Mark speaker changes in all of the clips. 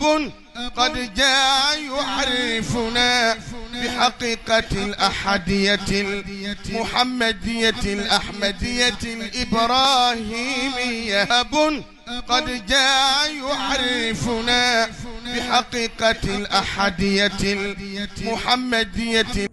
Speaker 1: أب قد جاء يعرفنا بحقيقة الأحدية المحمدية الأحمدية الإبراهيمية. أب قد جاء يعرفنا بحقيقة الأحدية المحمدية.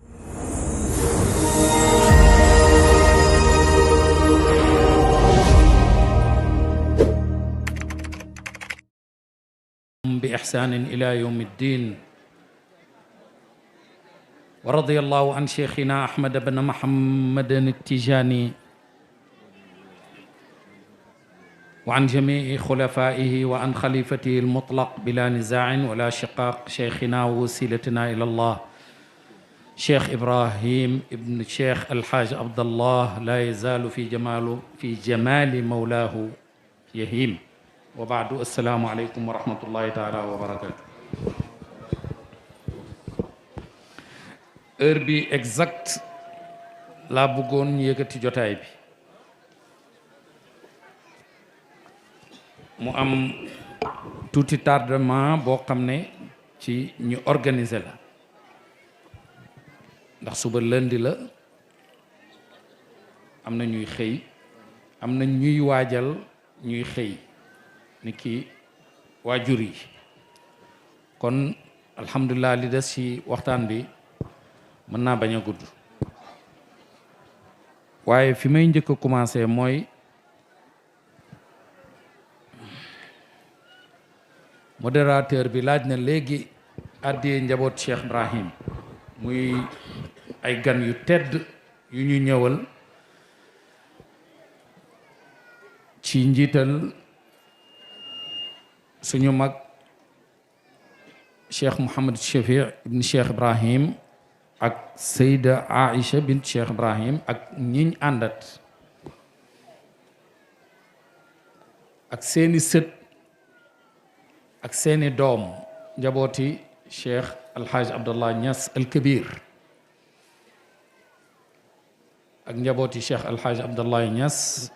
Speaker 2: بإحسان إلى يوم الدين. ورضي الله عن شيخنا أحمد بن محمد التجاني وعن جميع خلفائه وعن خليفته المطلق بلا نزاع ولا شقاق، شيخنا ووسيلتنا إلى الله شيخ إبراهيم ابن الشيخ الحاج عبد الله، لا يزال في جمال مولاه يهيم. وبعد، السلام عليكم ورحمة الله تعالى وبركاته. heure bi exact laa bëggoon yëkkati jotaay bi, mu am tuuti tardement boo xam ne ci ñu organiser la, ndax suba lundi la, am na ñuy xëy, am na ñuy waajal ñuy xëy ni ki waajur yi. kon alhamdulilah li des ci waxtaan bi mën naa bañ a gudd, waaye fi may njëkk a commencé mooy modérateur bi laaj na léegi àddiyee njaboot Cheikh Ibrahim, muy ay gan yu tedd yu ñu ñëwal ci njiital suñu mag Cheikh Mouhamed Shafi ibn Cheikh Ibrahim ak Seyda Aïcha bint Cheikh Ibrahim ak ñiñ àndat ak seeni sët ak seeni doom, njabooti Cheikh Alhaaj Abdallah Niass al Kabir ak njabooti Cheikh Alhaaj Abdallah Niass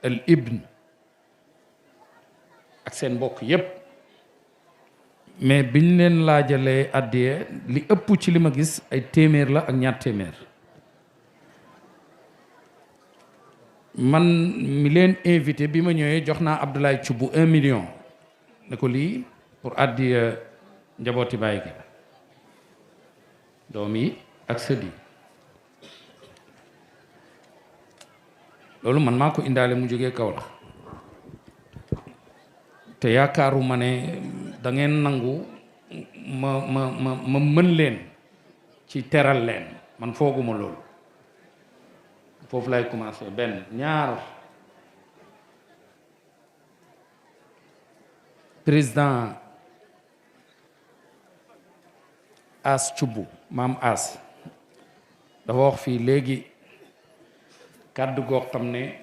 Speaker 2: al Ibn ak seen mbokk yépp. mais biñ leen laajalee àddiya li ëpp ci li ma gis ay téeméer la ak ñaar téeméer. man mi leen invité bi ma ñëwee jox naa Abdoulaye Thioub 1 million ne ko lii pour àddiya njabooti baay gi, doom yi ak sët yi. loolu man maa ko indaale mu jógee Kaolack, te yaakaaruma ne da ngeen nangu ma mën leen ci teral leen, man fooguma loolu. foofu lay commencé. benn ñaar, président As Thioub, maam As dafa wax fii léegi kàddu goo xam ne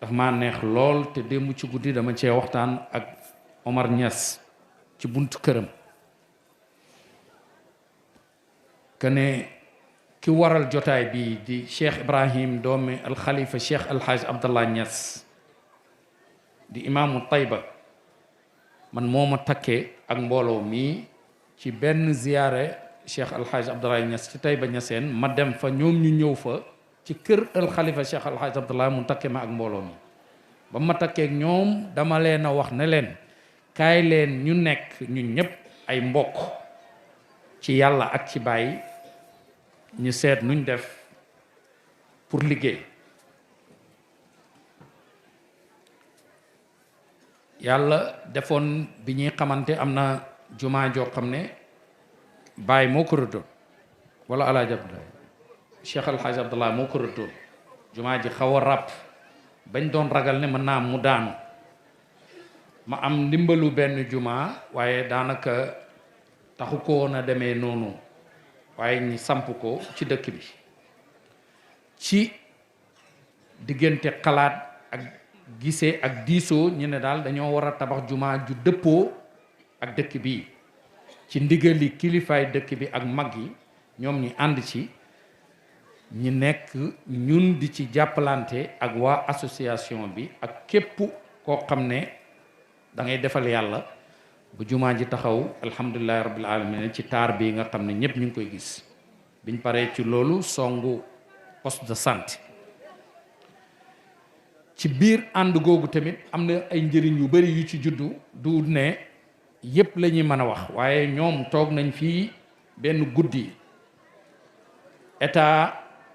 Speaker 2: daf maa neex lool, te démb ci guddi dama cee waxtaan ak Omar Niass ci buntu këram, que ne ki waral jotaay bi di Cheikh Ibrahim doomi alxalifa Cheikh Alhaaj Abdallah Niass di imaamu Tayba, man moo ma takkee ak mbooloo mi ci benn ziyaare Cheikh Alhaaj Abdallah Niass ci Tayba Niassène, ma dem fa ñoom ñu ñëw fa ci kër alxalifa Cheikh Alhaaj Abdallah mu takke ma ak mbooloo mi. ba ma takkee ak ñoom dama leen a wax ne leen kaay leen ñu nekk ñun ñëpp ay mbokk ci yàlla ak ci bàyyi, ñu seet nuñ def pour liggéey. yàlla defoon bi ñuy xamante am na jumaa joo xam ne Baay moo ko rëddoon, wala Alaaji Abdoulaye Cheikh Alhaaj Abdallah moo ko rëddoon. jumaa ji xaw a ràpp bañ doon ragal ne mën naa mu daanu. ma am ndimbalu benn jumaa, waaye daanaka taxu ko woon a demee noonu, waaye ñi samp ko ci dëkk bi ci diggante xalaat ak gisee ak diisoo. ñu ne daal dañoo war a tabax jumaa ju dëppoo ak dëkk bi ci ndigali kilifaay dëkk bi ak mag yi, ñoom ñi ànd ci, ñi nekk ñun di ci jàppalante ak waa association bi ak képp koo xam ne da ngay defal yàlla bu jumaa ji taxaw alhamdulillahi rabbil alamin ci taar bi nga xam ne ñëpp ñu ngi koy gis. biñ paree ci loolu songu poste de santé ci biir ànd googu tamit am na ay njëriñ yu bari yu ci juddu du ne yépp la ñuy mën a wax waaye ñoom toog nañ fii benn guddi état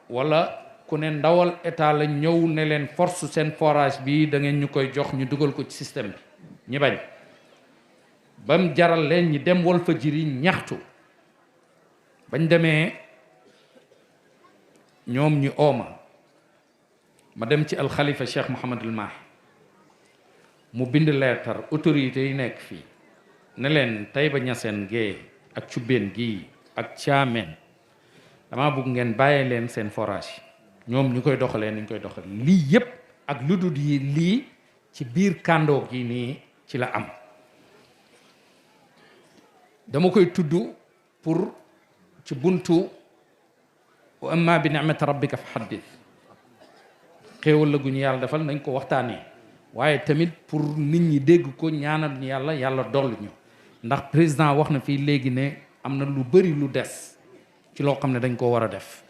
Speaker 2: wala ku ne ndawal état la ñëw ne leen force seen forage bi da ngeen ñu koy jox ñu dugal ko ci système bi ñi bañ bam jaral leen ñi dem Walfadjri ñaxtu bañ demee ñoom ñu ooma ma dem ci alxalifa Cheikh Mouhamadul Mahi mu bind leetar autorités yi nekk fii ne leen Taïba Niassène gee ak Cubbeen gii ak Thiamène dama bëgg ngeen bàyyee leen seen forage ñoom ñu koy doxalee ni ñu koy doxal lii yépp ak lu dul yi lii ci biir kàndoo gi nii ci la am dama koy tudd pour ci buntu wa amma bi ni'mati rabbika fa haddith xéewal la gu ñu yàlla defal nañ ko waxtaanee waaye tamit pour nit ñi dégg ko ñaanal ñu yàlla dolli ñu ndax président wax na fii léegi ne am na lu bari lu des ci loo xam ne dañ ko war a def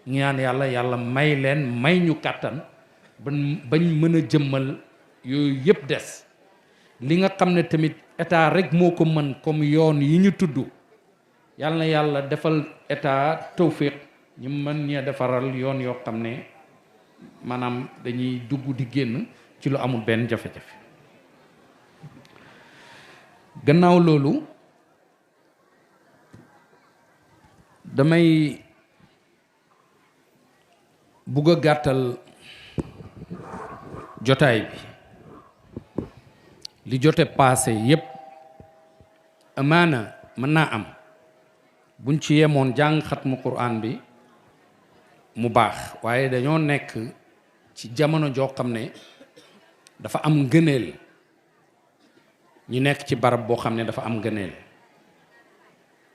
Speaker 2: ñaan yàlla may leen may ñu kàttan bañ mën a jëmmal yooyu yëpp des li nga xam ne tamit état rek moo ko mën comme yoon yi ñu tudd yàlla na yàlla defal état tawfiq ñu mën ñee defaral yoon yoo xam ne maanaam dañuy dugg di génn ci lu amul benn jafe-jafe gannaaw loolu damay bugg a gàttal jotaay bi li jote passé yépp amaana mën naa am buñ ci yemoon jàng xatmu Qur'an bi mu baax waaye dañoo nekk ci jamono joo xam ne dafa am ngëneel ñu nekk ci barab boo xam ne dafa am ngëneel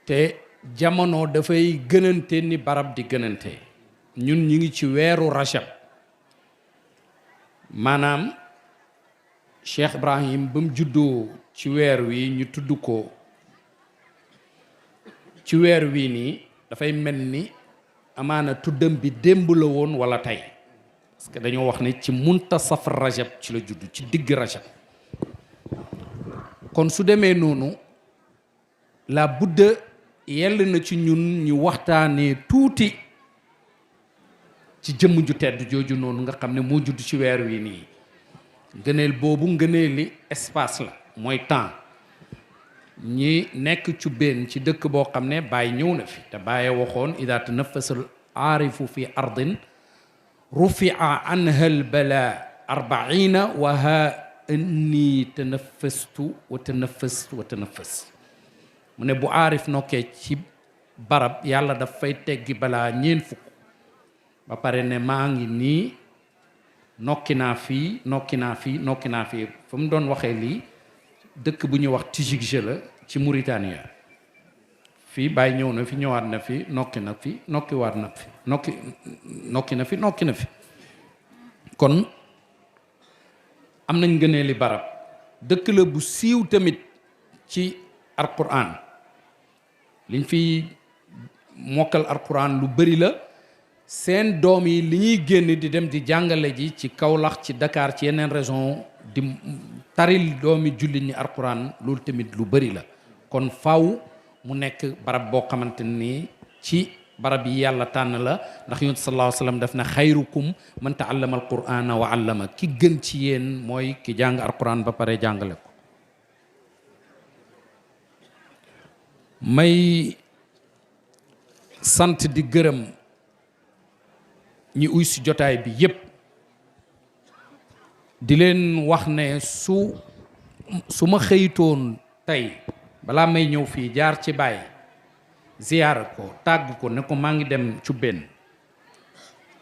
Speaker 2: te jamono dafay gënante ni barab di gënante ñun ñu ngi ci weeru rajab maanaam Cheikh Ibrahim ba mu juddoo ci weer wi ñu tudd ko ci weer wi nii dafay mel ni amaana tuddam bi démb la woon wala tey parce que dañoo wax ne ci muntasaf rajab ci la judd ci digg rajab kon su demee noonu la budda yell na ci ñun ñu waxtaanee tuuti ci jëmm ju tedd jooju noonu nga xam ne moo judd ci weer wi nii ngëneel boobu ngëneeli espace la mooy temps ñi nekk Cubbeen ci dëkk boo xam ne Baay ñëw na fi te Baay waxoon ida tanaffasal aarifu fi ardin rufia anha al bala arbaina wa ha inni tanaffastu wa tanaffastu wa tanaffastu mu ne bu aarif nokkee ci barab yàlla daf fay teggi balaa ñeen fukk ba pare ne maa ngi nii nokki naa fii fa mu doon waxee lii dëkk bu ñuy wax Tijigje la ci Mauritanie fii Baay ñëw na fi ñëwaat na fi nokki na fi nokkiwaat na fi nokki na fi kon am nañ ngëneeli barab dëkk la bu siiw tamit ci alquran liñ fi mokkal alquran lu bari la seen doom yi li ñuy génn di dem di jàngale ji ci Kaolack ci Dakar ci yeneen région di taril doomi jullit ñi alquran loolu tamit lu bari la kon faw mu nekk barab boo xamante ni ci barab yi yàlla tànn la ndax yonent sallallahu alayhi wa sallam daf na xayrukum man taallama alqurana wa allama ki gën ci yéen mooy ki jàng alquran ba pare jàngale ko may sant di gërëm ñi uy si jotaay bi yépp di leen wax ne su ma xëyitoon tey balaa may ñëw fii jaar ci Baay ziyaara ko tàgg ko ne ko maa ngi dem Cubbeen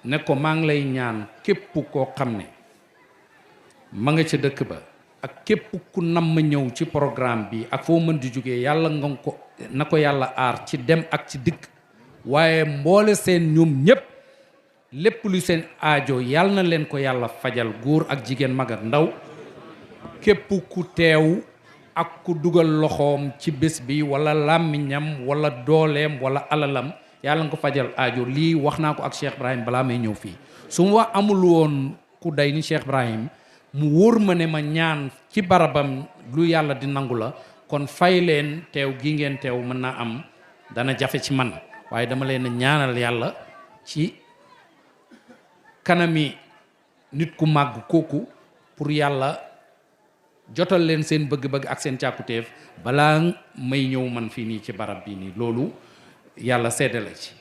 Speaker 2: ne ko maa ngi lay ñaan képp koo xam ne ma nga ca dëkk ba ak képp ku nam ma ñëw ci programme bi ak foo mën di jógee yàlla nga ko na ko yàlla aar ci dem ak ci dikk waaye mboole seen ñoom ñépp lépp lu seen aajo yàlla na leen ko yàlla fajal góor ak jigéen mag ak ndaw képp ku teew ak ku dugal loxoom ci bés bi wala làmmiñam wala dooleem wala alalam yàlla nga ko fajal aajo lii wax naa ko ak Cheikh Ibrahim balaa may ñëw fii su ma amul woon ku day ni Cheikh Ibrahim mu wóor ma ne ma ñaan ci barabam lu yàlla di nangu la kon fay leen teew gi ngeen teew mën naa am dana jafe ci man waaye dama leen ñaanal yàlla ci kanami nit ku màgg kooku pour yàlla jotal leen seen bëgg-bëgg ak seen càkkutéef balaa may ñëw man fii nii ci barab bii nii loolu yàlla sedda la ci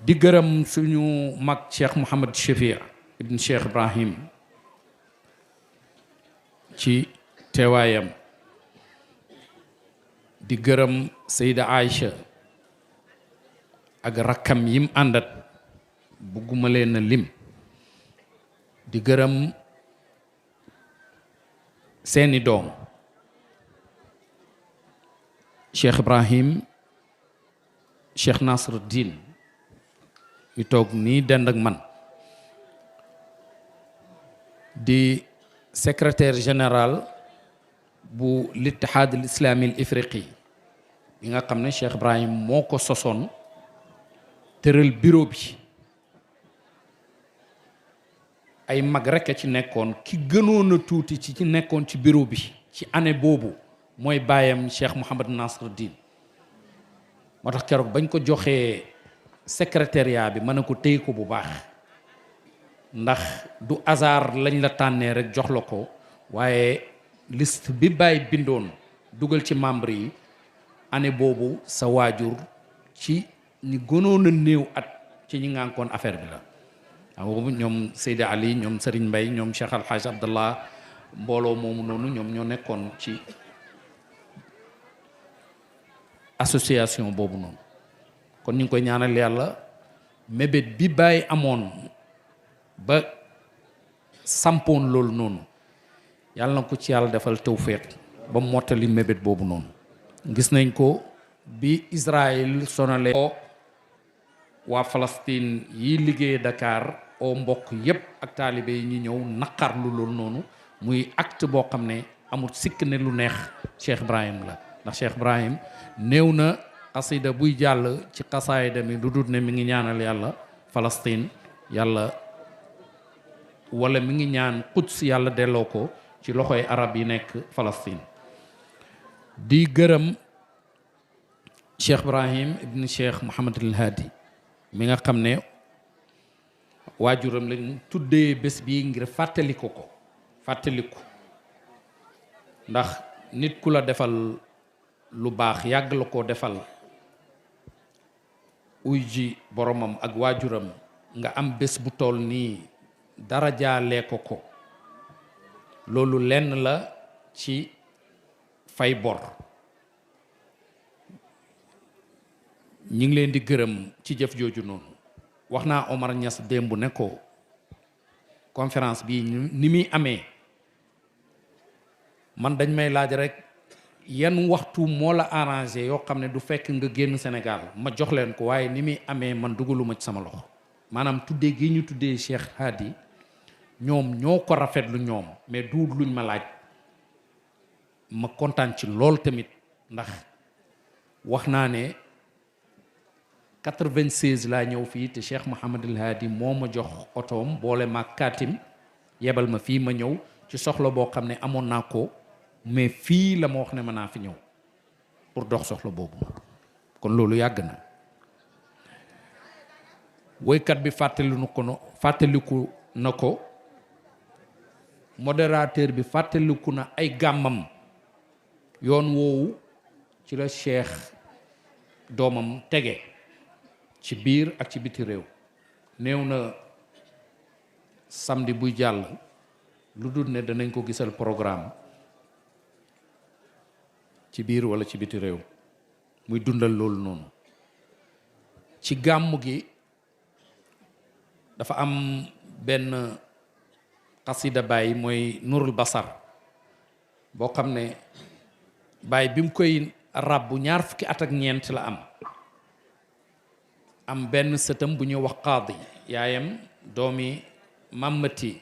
Speaker 2: di gërëm suñu mag Cheikh Mouhamad Chafia ibn Cheikh Ibrahim ci teewaayam di gërëm Seyda Aïcha ak rakkam yim àndat bugguma leen a lim di gërëm seeni doom Cheikh Ibrahim Cheikh Nasruddin yu toog nii dend ak man di secrétaire général bu l'Ittihad al-Islami al-Ifriqi yi nga xam ne Cheikh Ibrahim moo ko sosoon tëral bureau bi ay mag rek a ci nekkoon ki gënoon a tuuti ci nekkoon ci bureau bi ci année boobu mooy baayam Cheikh Mouhamad Nasruddin moo tax keroog bañ ko joxee secrétariat bi mën na ko téye ko bu baax ndax du hasard lañ la tànnee rek jox la ko waaye liste bi Baye bindoon dugal ci membre yi année boobu sa waajur ci ñi gënoon a néew at ci ñi ngànkoon affaire bi la waaw boobu ñoom Seydi Ali ñoom Serigne Mbaye ñoom Cheikh Al Hadj Abdallah mbooloo moomu noonu ñoom ñoo nekkoon ci association boobu noonu kon ñu ngi koy ñaanal yàlla mébét bi Baye amoon ba sampoon loolu noonu yàlla na ko ci yàlla defal tawfeex ba mottali mébét boobu noonu gis nañ ko bi Israël sonale waa Palestine yi liggéey Dakar oo mbokk yépp ak taalibe yi ñu ñëw naqarlu loolu noonu muy acte boo xam ne amul sikk ne lu neex Cheikh Ibrahim la ndax Cheikh Ibrahim néew na xasida buy jàll ci xasaayida mi lu dul ne mi ngi ñaanal yàlla Palestine yàlla wala mi ngi ñaan Quds yàlla delloo ko ci loxoy arab yi nekk Palestine di gërëm Cheikh Ibrahim ibn Cheikh Mouhamad al Hadi mi nga xam ne waajuram lañ tuddee bés bii ngir fàttaliku ndax nit ku la defal lu baax yàgg la ko defal uy ji boromam ak waajuram nga am bés bu toll nii dara jaalee ko loolu lenn la ci fay bor ñi ngi leen di gërëm ci jëf jooju noonu wax naa Omar Niass démb ne ko conférence bi ni muy amee man dañ may laaj rek yan waxtu moo la arrangé yoo xam ne du fekk nga génn Sénégal ma jox leen ko waaye ni muy amee man dugaluma ci sama loxo maanaam tuddee gi ñu tuddee Cheikh Hadi ñoom ñoo ko rafetlu ñoom mais duut luñ ma laaj ma kontaan ci lool tamit ndax wax naa ne 96 laa ñëw fii te Cheikh Mouhamad El Hadi moo ma jox otoom boole ma kaatim yebal ma fii ma ñëw ci soxla boo xam ne amoon naa ko mais fii la ma wax ne ma naa fi ñëw pour dox soxla boobu kon loolu yàgg na woykat bi fàttaliku na ko modérateur bi fàttaliku na ay gàmmam yoon woowu ci la Cheikh doomam tege ci biir ak ci biti réew néew na samedi buy jàll lu dul ne danañ ko gisal programme ci biir wala ci biti réew muy dundal loolu noonu ci gàmm gi dafa am benn xasida Baay mooy Nurul Basar boo xam ne Baay bi mu koy ràbbu 20 fukki at ak ñeent la am benn sëtam bu ñuy wax qaadi yaayam doomi Mamati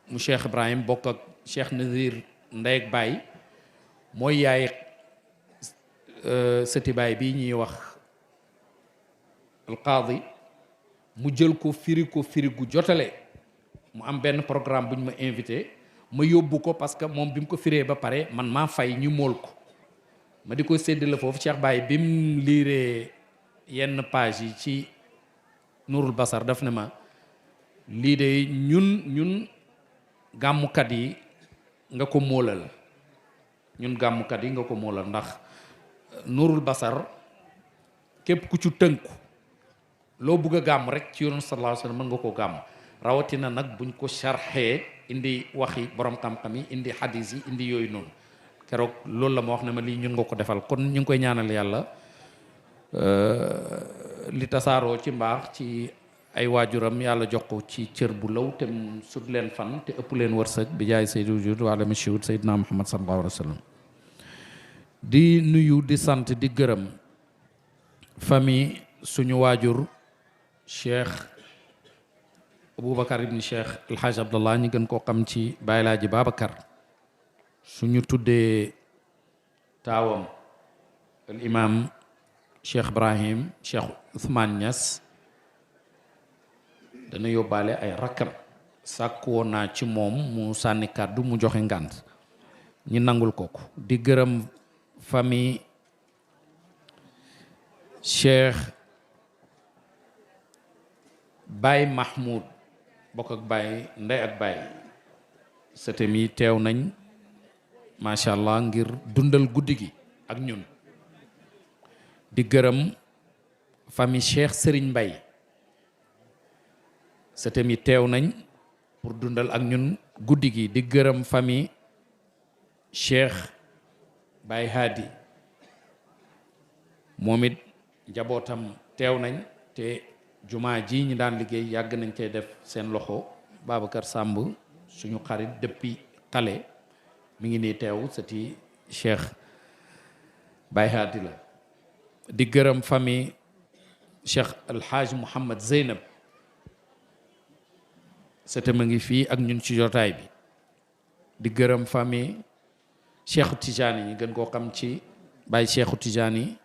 Speaker 2: mu Cheikh Ibrahim bokk ak Cheikh Nazir ndey ak baay mooy yaay sëti baay bi ñuy wax alqaadi mu jël ko firi gu jotale mu am benn programme bu ñu ma invité ma yóbbu ko parce que moom bi mu ko firee ba pare man maa fay ñu mool ko ma di ko séddale foofu Cheikh Baye bi mu liiree yenn page yi ci Nurul Basar daf ne ma lii de ñun gàmmukat yi nga ko moolal ndax Nurul Basar képp ku ci tënku loo bugg a gàmm rek ci yoonu sallallahu alayhi wa sallam mën nga koo gàmm rawatina nag buñ ko sharxee indi waxi borom xam-xam yi indi hadis yi indi yooyu noonu keroog loolu la ma wax ne ma lii ñun nga ko defal kon ñu ngi koy ñaanal yàlla li tasaaroo ci mbaax ci ay waajuram yàlla jox ko ci cër bu law te sut leen fan te ëpp leen wërsëg bi jaay saydu wujud wa alami shuhud sayyidina Muhammad sallallahu alayhi wa sallam di nuyu di sant di gërëm famille suñu waajur Cheikh Aboubacar ibn Cheikh El Hadj Abdallah ñi gën koo xam ci Baye Laaji Babacar suñu tuddee taawam al imam Cheikh Ibrahim Cheikh Ousmane Niass dana yóbbaale ay rakkam sàkk woon naa ci moom mu sànni kàddu mu joxe ngànt ñi nangul kooku di gërëm famille Cheikh Baye Mahmoud bokk ak Baye ndey ak Baye sëtam yi teew nañ macha allah ngir dundal guddi gi ak ñun di gërëm famille Cheikh Serigne Mbaye sëtam yi teew nañ pour dundal ak ñun guddi gi di gërëm famille Cheikh Baye Hadi moom it njabootam teew nañ te jumaa ji ñi daan liggéey yàgg nañ cee def seen loxo Babacar Samb suñu xarit depuis xale mi ngi nii teew sëti Cheikh Baye Hadi la di gërëm famille Cheikh Alhaaj Mouhamad Zeynab sëtam a ngi fii ak ñun ci jotaay bi di gërëm famille Cheikhu Tidiane yi gën koo xam ci Baye Cheikhu Tidiane yi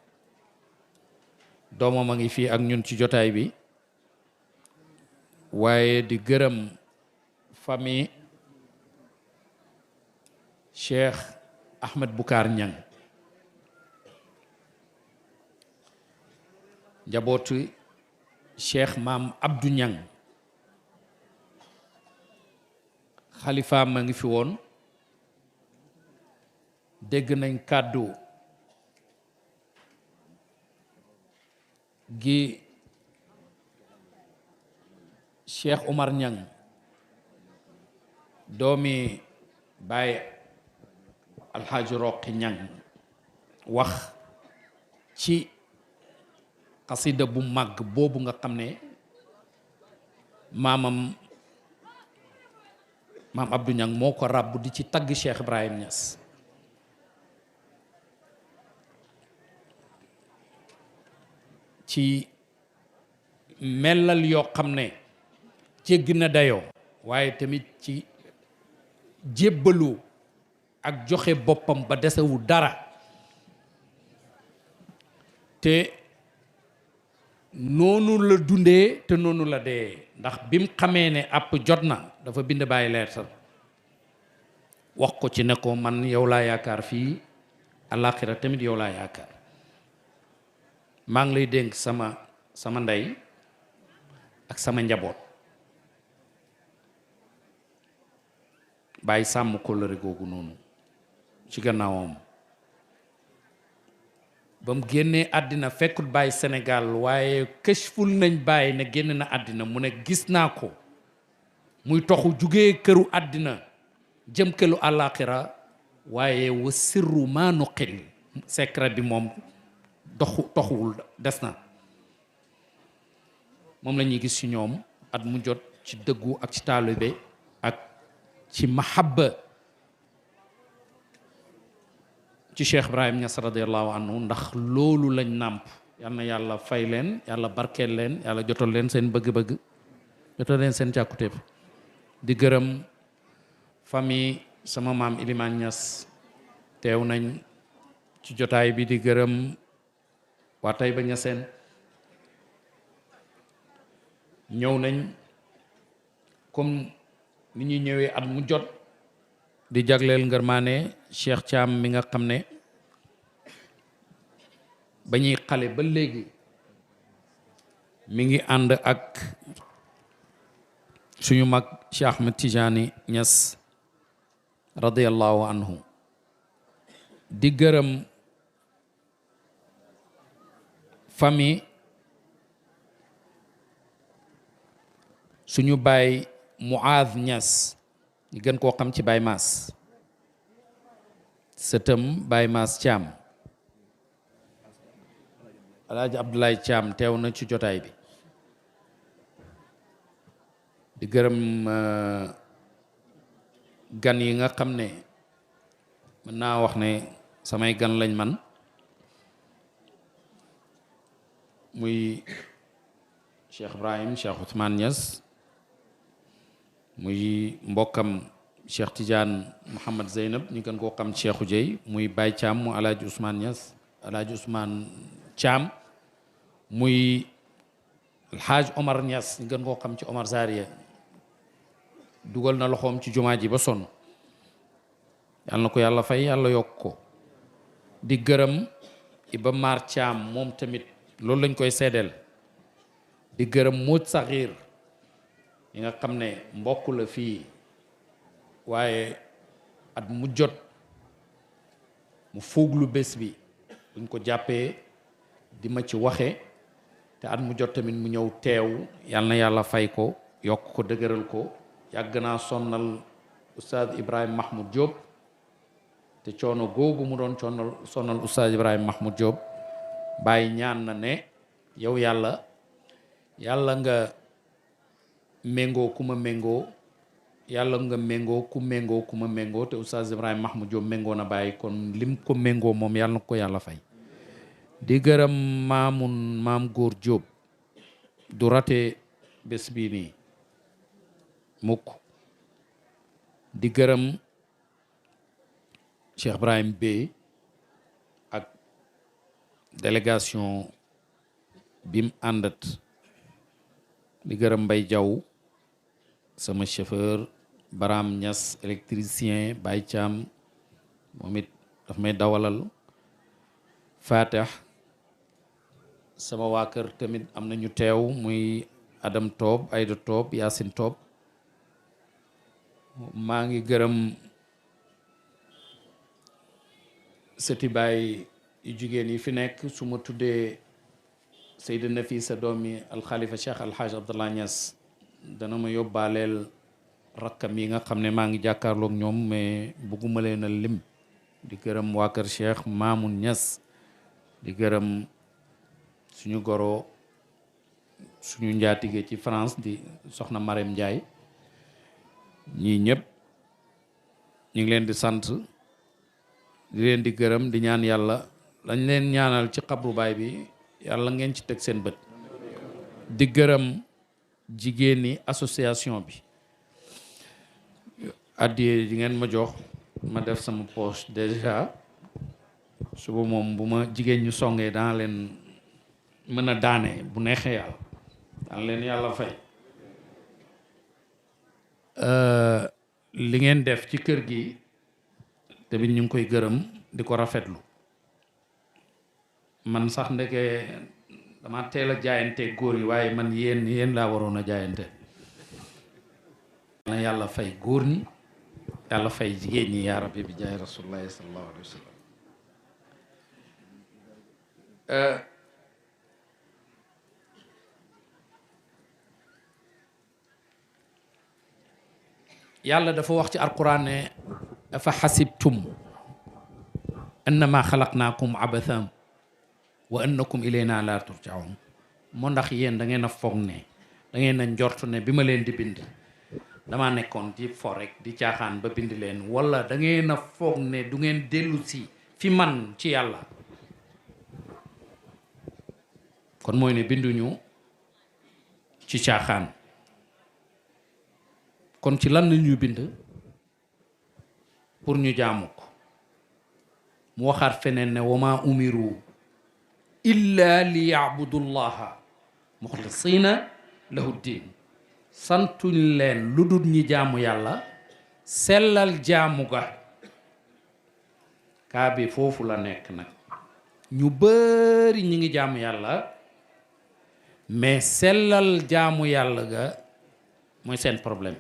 Speaker 2: doomam a ngi fii ak ñun ci jotaay bi waaye di gërëm famille Cheikh Ahmed Boucar Niang njabootu Cheikh Maam Abdou Niang xalifa ma ngi fi woon dégg nañ kàddu gi Cheikh Omar Niang doomi Baye Alxaaji Roqi Niang wax ci xasida bu màgg boobu nga xam ne maam Abdou Niang moo ko ràbb di ci tagg Cheikh Ibrahim Niass ci melal yoo xam ne jégg na dayoo waaye tamit ci jébbalu ak joxe boppam ba desewu dara te noonu la dundee te noonu la dee ndax bim xamee ne àpp jot na dafa bind bàyyi leetar wax ko ci ne ko man yow laa yaakaar fii àllaaxira tamit yow laa yaakaar maa ngi lay dénk sama ndey ak sama njaboot bàyyi sàmm kóllëre googu noonu ci gannaawam ba mu génnee àddina fekkut bàyyi Sénégal waaye kësful nañ bàyyi ne génn na àddina mu ne gis naa ko muy toxu jugee këru àddina jëm këlu àllaaxira waaye wa sirru maa nuqil secret bi moom toxuwul des na moom la ñuy gis ci ñoom at mu jot ci dëggu ak ci taalibe ak ci mahabba ci Cheikh Ibrahim Niass radiallahu anhu ndax loolu lañ nàmp yal na yàlla fay leen yàlla barkeel leen yàlla jotal leen seen bëgg-bëgg jotal leen seen càkkutéef di gërëm famille sama maam Ilimaan Ñas teew nañ ci jotaay bi di gërëm waa Tayba Ñaseen ñëw nañ comme ni ñuy ñëwee at mu jot di jagleel ngërmaane Cheikh Thiam mi nga xam ne ba ñuy xale ba léegi mi ngi ànd ak suñu mag Cheikh Ahmed Tijani Ñas radiyallahu anhu di gërëm famille suñu baay Muaaz Ñas ñu gën koo xam ci Baay Maas sëtëm Baay Maas Thiam Alaaji Abdoulaye Thiam teew na ci jotaay bi di gërëm gan yi nga xam ne mën naa wax ne samay gan lañ man muy Cheikh Ibrahim Cheikh Ousmane Niass muy mbokkam Cheikh Tidiane Mouhamad Zeynab ñu gën koo xam Cheikhou Dieye muy Baye Thiam mu Alaaji Ousmane Niass Alaaji Ousmane Thiam muy Alhaaj Omar Niass ñu gën koo xam ci Omar Zaria dugal na loxoom ci jumaa ji ba sonn yàlla na ko yàlla fay yàlla yokk ko di gërëm Iba Mar Thiam moom tamit loolu lañ koy seedeel di gërëm Mooj Saxiir yi nga xam ne mbokk la fii waaye at mu jot mu fuuglu bés bi buñ ko jàppee di ma ci waxe te at mu jot tamit mu ñëw teew yàlla na yàlla fay ko yokk ko dëgëral ko yàgg naa sonnal Oustaz Ibrahima Mahmoud Diop te coono googu mu doon sonnal Oustaz Ibrahima Mahmoud Diop bàyyi ñaan na ne yow yàlla nga méngoo ku ma méngoo yàlla nga méngoo ku ma méngoo te Oustaz Ibrahima Mahmoud Diop méngoo na bàyyi kon lim ko méngoo moom yàlla na ko yàlla fay di gërëm maam góor Diop du rate bés bii nii mukk di gërëm Cheikh Ibrahim Bey ak délégation bim àndat di gërëm Mbay Jaw sama chauffeur Baram Ñas électricien Baye Thiam moom it daf may dawalal Fatih sama waa kër tamit am na ñu teew muy Adam Toob Ayda Toob Yaasin Toob maa ngi gërëm sëti baay yu jigéen yi fi nekk su ma tuddee Seyda Nafisa doomi alxalifa Cheikh Alhaaj Abdallah Niass dana ma yóbbaaleel rakkam yi nga xam ne maa ngi jàkkaarloog ñoom mais bëgguma leen a lim di gërëm waa kër Cheikh Mamoun Niass di gërëm suñu goro suñu njaatige ci France di soxna Marème Ndiaye ñii ñëpp ñu ngi leen di sant di leen di gërëm di ñaan yàlla lañ leen ñaanal ci xabru baay bi yàlla ngeen ci teg seen bët di gërëm jigéen ñi association bi addiye di ngeen ma jox ma def sama poche déjà suba moom bu ma jigéen ñu songee dana leen mën a daane bu neexee yàlla dana leen yàlla fay li ngeen def ci kër gi tamit ñu ngi koy gërëm di ko rafetlu man sax ndeke dama teel a jaayante góor yi waaye man yéen laa waroon a jaayante na yàlla fay góor ñi yàlla fay jigéen ñi yaa rabbi bi jaay rasulullahi sallallahu alayhi wa sallam yàlla dafa wax ci alquran ne afa xasibtum annama xalaqnaakum abathan wa annakum ilayna la turjaun moo ndax yéen da ngeen a foog ne da ngeen a njort ne bi ma leen di bind dama nekkoon di fo rek di caaxaan ba bind leen wala da ngeen a foog ne du ngeen dellu si fi man ci yàlla kon mooy ne binduñu ci caaxaan kon ci lan la ñuy bind pour ñu jaamu ko mu waxaat feneen ne wa maa umiru illa li yaabudullaha muxlisina lahu diin santuñ leen lu dul ñi jaamu yàlla sellal jaamu ga kaa bi foofu la nekk nag ñu bari ñi ngi jaamu yàlla mais sellal jaamu yàlla ga mooy seen problème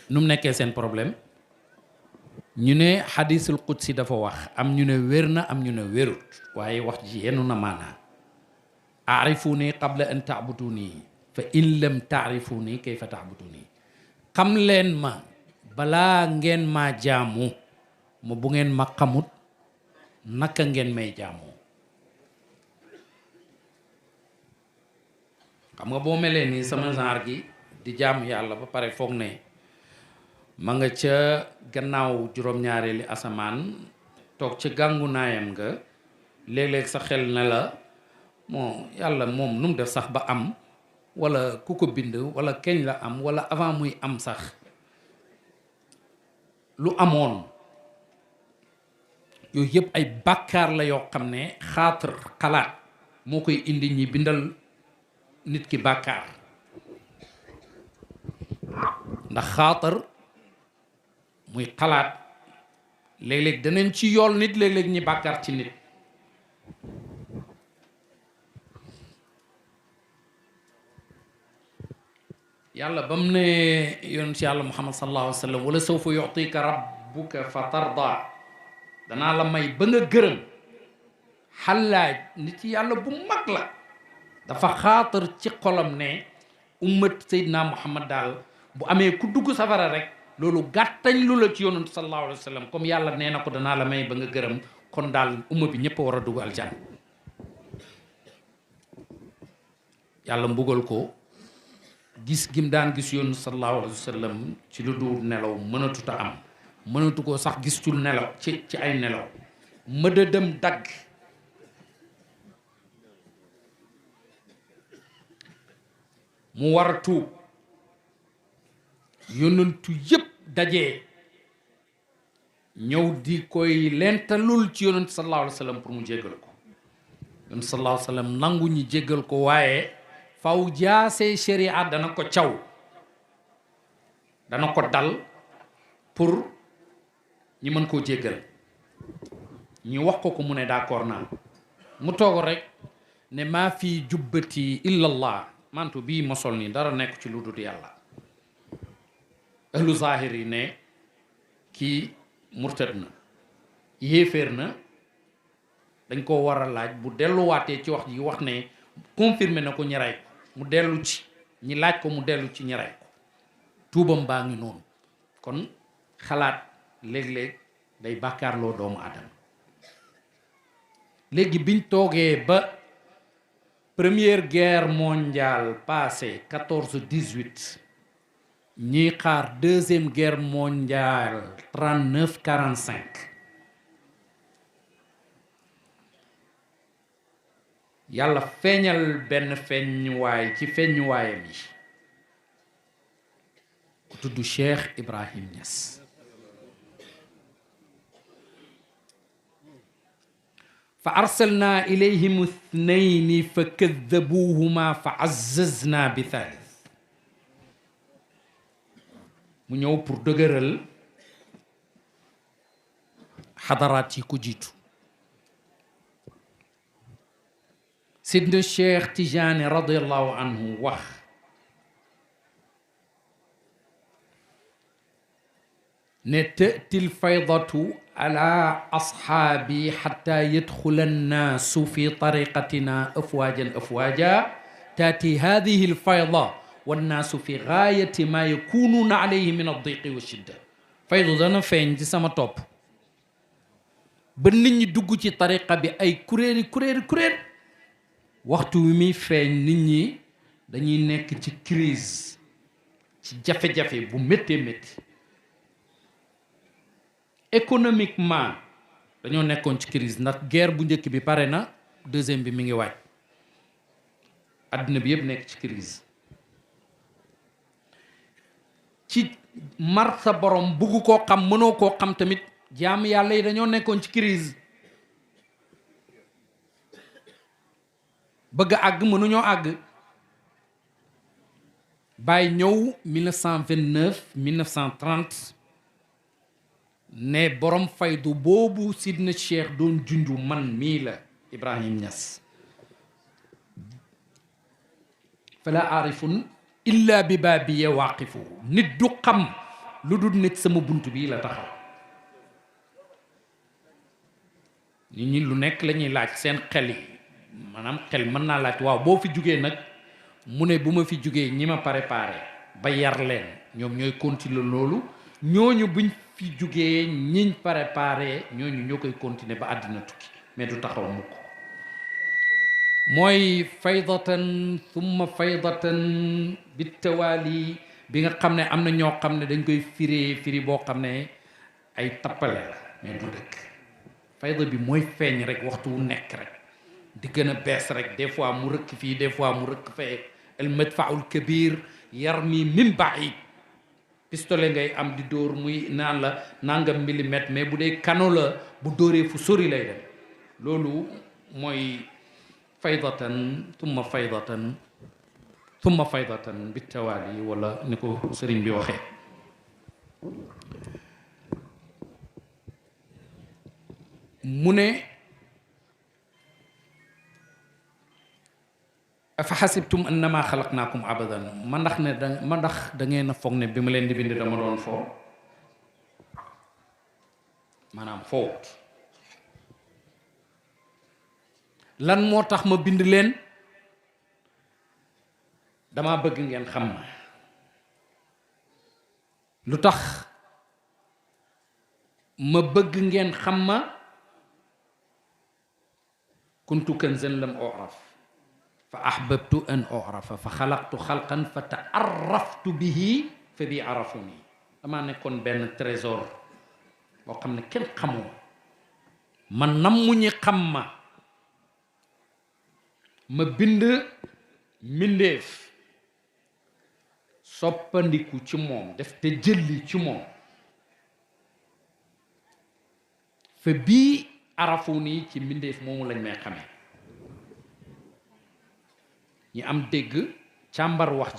Speaker 2: nu mu nekkee seen problème ñu ne xadiisul qudsi dafa wax am ñu ne wér na am ñu ne wérut waaye wax ji yenu na maanaa aarifuni qabla an taabuduni fa in lam taarifuni kayfa taabuduni xam leen ma balaa ngeen maa jaamu ma bu ngeen ma xamut naka ngeen may jaamoo xam nga boo melee nii sama genre gi di jaamu yàlla ba pare foog ne ma nga ca gannaaw juróom-ñaareeli asamaan toog ca gàngu naayam nga léeg-léeg sa xel ne la moo yàlla moom nu mu def sax ba am wala ku ko bind wala keñ la am wala avant muy am sax lu amoon yooyu yëpp ay bàkkaar la yoo xam ne xaatar xalaat moo koy indi ñi bindal nit ki bàkkaar ndax xaatar muy xalaat léeg-léeg danañ ci yool nit léeg-léeg ñi bàkkaar ci nit yàlla ba mu ne yoon ci yàlla muhammad sallallahu alayhi wa sallam wala sawfa yu'tika rabbuka fa tarda danaa la may ba nga gërëm xallaaj nit ci yàlla bu mag la dafa xaatar ci xolam ne ummat seydina muhammad daal bu amee ku dugg safara rek loolu gàttañ lu la ci yonent sallallahu alayhi wa sallam comme yàlla nee na ko danaa la may ba nga gërëm kon daal umma bi ñëpp war a dugg aljan yàlla mbugal ko gis gim daan gis yonent sallallahu alayhi wa sallam ci lu dul nelaw mënatut a am mënatu koo sax gis ci nelaw ci ay nelaw mëdëdëm dagg mu war a tuub yonentu yëpp dajee ñëw di koy lentalul ci yonent sallallahu alayhi wa sallam pour mu jéggal ko yonent sallallahu alayhi wa sallam nangu ñi jéggal ko waaye faw jaasee sharia dana ko caw dana ko dal pour ñi mën koo jéggal ñi wax ko mu ne d'accord naa mu toog rek ne maa fi jubbati illallah mantu bii ma sol nii dara nekk ci lu dul yàlla ahlu zahir yi ne kii murtad na yéeféer na dañ koo war a laaj bu delluwaatee ci wax ji wax ne confirmé na ko ñi rey ko mu dellu ci ñi laaj ko mu dellu ci ñi rey ko tuubam baa ngi noonu kon xalaat léeg-léeg day bàkkaarloo doomu aadama léegi biñ toogee ba première guerre mondiale passé 14-18 ñiy xaar deuxième guerre mondiale 39-45 yàlla feeñal benn feeñuwaay ci feeñuwaayam yi ku tudd Cheikh Ibrahim Niass fa arsalna ilayhim ithnayni fa kaddabuhuma fa azzazna bi thalith mu ñëw pour dëgëral xadaraat yi ko jiitu sidna Cheikh Tijaani radiallahu anhu wax ne tëti lfaydatu ala asxaabi xata yadxula annaasu fi tariqatina afwaajan afwaaja taati hadihi lfayda wannaasu fi gaayati ma yakunuuna alayhi min addiqi wa shidda faydu dana feeñ ci sama topp ba nit ñi dugg ci tariqa bi ay kuréel waxtu wi muy feeñ nit ñi dañuy nekk ci crise ci jafe-jafe bu méttee métti économiquement dañoo nekkoon ci crise ndax guerre bu njëkk bi pare na deuxième bi mi ngi waaj àddina bi yëpp nekk ci crise ci mar sa borom bugg koo xam mënoo koo xam tamit jaam yàlla yi dañoo nekkoon ci crise bëgg àgg mënuñoo àgg Baye ñëw 1929 1930 ne borom faydu boobu Sidna Cheikh doon junju man mii la Ibrahim Niass fala aarifun illa bi baabiya waaqifu nit du xam lu dul nit sama bunt bii la taxaw nit ñi lu nekk la ñuy laaj seen xel yi maanaam xel mën naa laaj waaw boo fi jugee nag mu ne bu ma fi jugee ñi ma préparé ba yar leen ñoom ñooy continuer loolu ñooñu buñ fi jugee ñiñ préparé ñooñu ñoo koy continuer ba àddina tukki mais du taxaw mukk mooy faydatan thumma faydatan bitawaali bi nga xam ne am na ñoo xam ne dañ koy firi boo xam ne ay tappale la mais du dëkk fayda bi mooy feeñ rek waxtu wu nekk rek di gën a bees rek des fois mu rëkk fii des fois mu rëkk fee el madfaul kabir yarmi min baid pistolet ngay am di dóor muy naan la nangam millimètre mais bu dee kano la bu dóoree fu sori lay dem loolu mooy faydatan thumma faydatan thumma faydatan bi tawaali wala ni ko sëriñ bi waxee mu ne afa xasibtum annama xalaqnaakum abadan ma ndax da ngeen a foog ne bi ma leen di bind dama doon foo maanaam foowut lan moo tax ma bind leen dama bëgg ngeen xam ma lu tax ma bëgg ngeen xam ma kuntu kanzan lam uraf fa ahbabtu an urafa fa xalaqtu xalqan fa taaraftu bihi fa bi arafuni damaa nekkoon benn trésor boo xam ne kenn xamoo ma nammu ñi xam ma bind mbindeef soppandiku ci moom def te jëlli ci moom fa bii arafuni ci mbindeef moomu lañ may xamee ñi am dégg càmbar wax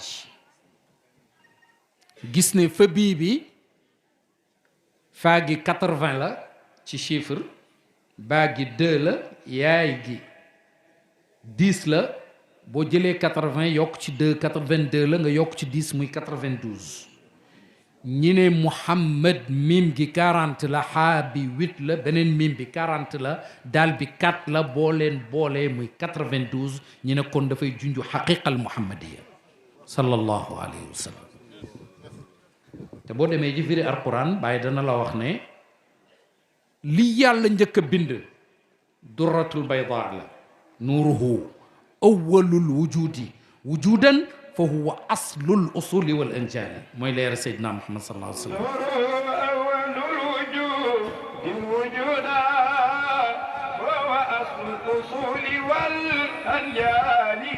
Speaker 2: ji gis ne fa bii bi faa gi 80 la ci chiffre baa gi 2 la yaay gi 10 la boo jëlee 80 yokk ci 2 82 la nga yokk ci 10 muy 92 ñi ne Muhammad mim gi 40 la xaa bi 8 la beneen mim bi 40 la daal bi 4 la boo leen boolee muy 92 ñi ne kon dafay junju xaqiqal muhammadiya sallallahu alayhi wa sallam te boo demee ji firi alquran bàyyi dana la wax ne li yàlla njëkk a bind durratul bayda la nuuruhu awwalul wujudi wujudan fa huwa aslul usuli wal anjaali mooy leer Seydina Muhammad sallallahu alayhi wa sallam
Speaker 3: awwalul wujudi wujuda wa huwa aslul usuli wal anjaali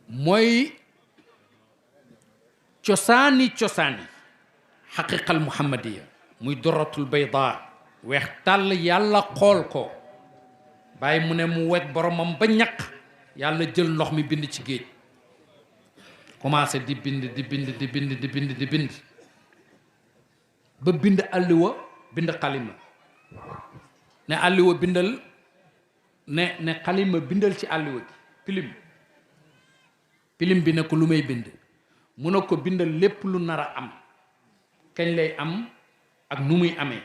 Speaker 2: mooy cosaani xaqiqal muhammadiya muy doratul bayda weex tàll yàlla xool ko bàyyi mu ne mu wet boromam ba ñaq yàlla jël ndox mi bind ci géej commencé di bind ba bind àlliwa bind xalima ne àlliwa bindal ne xalima bindal ci àlliwa gi pilim bi ne ko lu may bind mu ne ko bindal lépp lu nar a am kañ lay am ak nu muy amee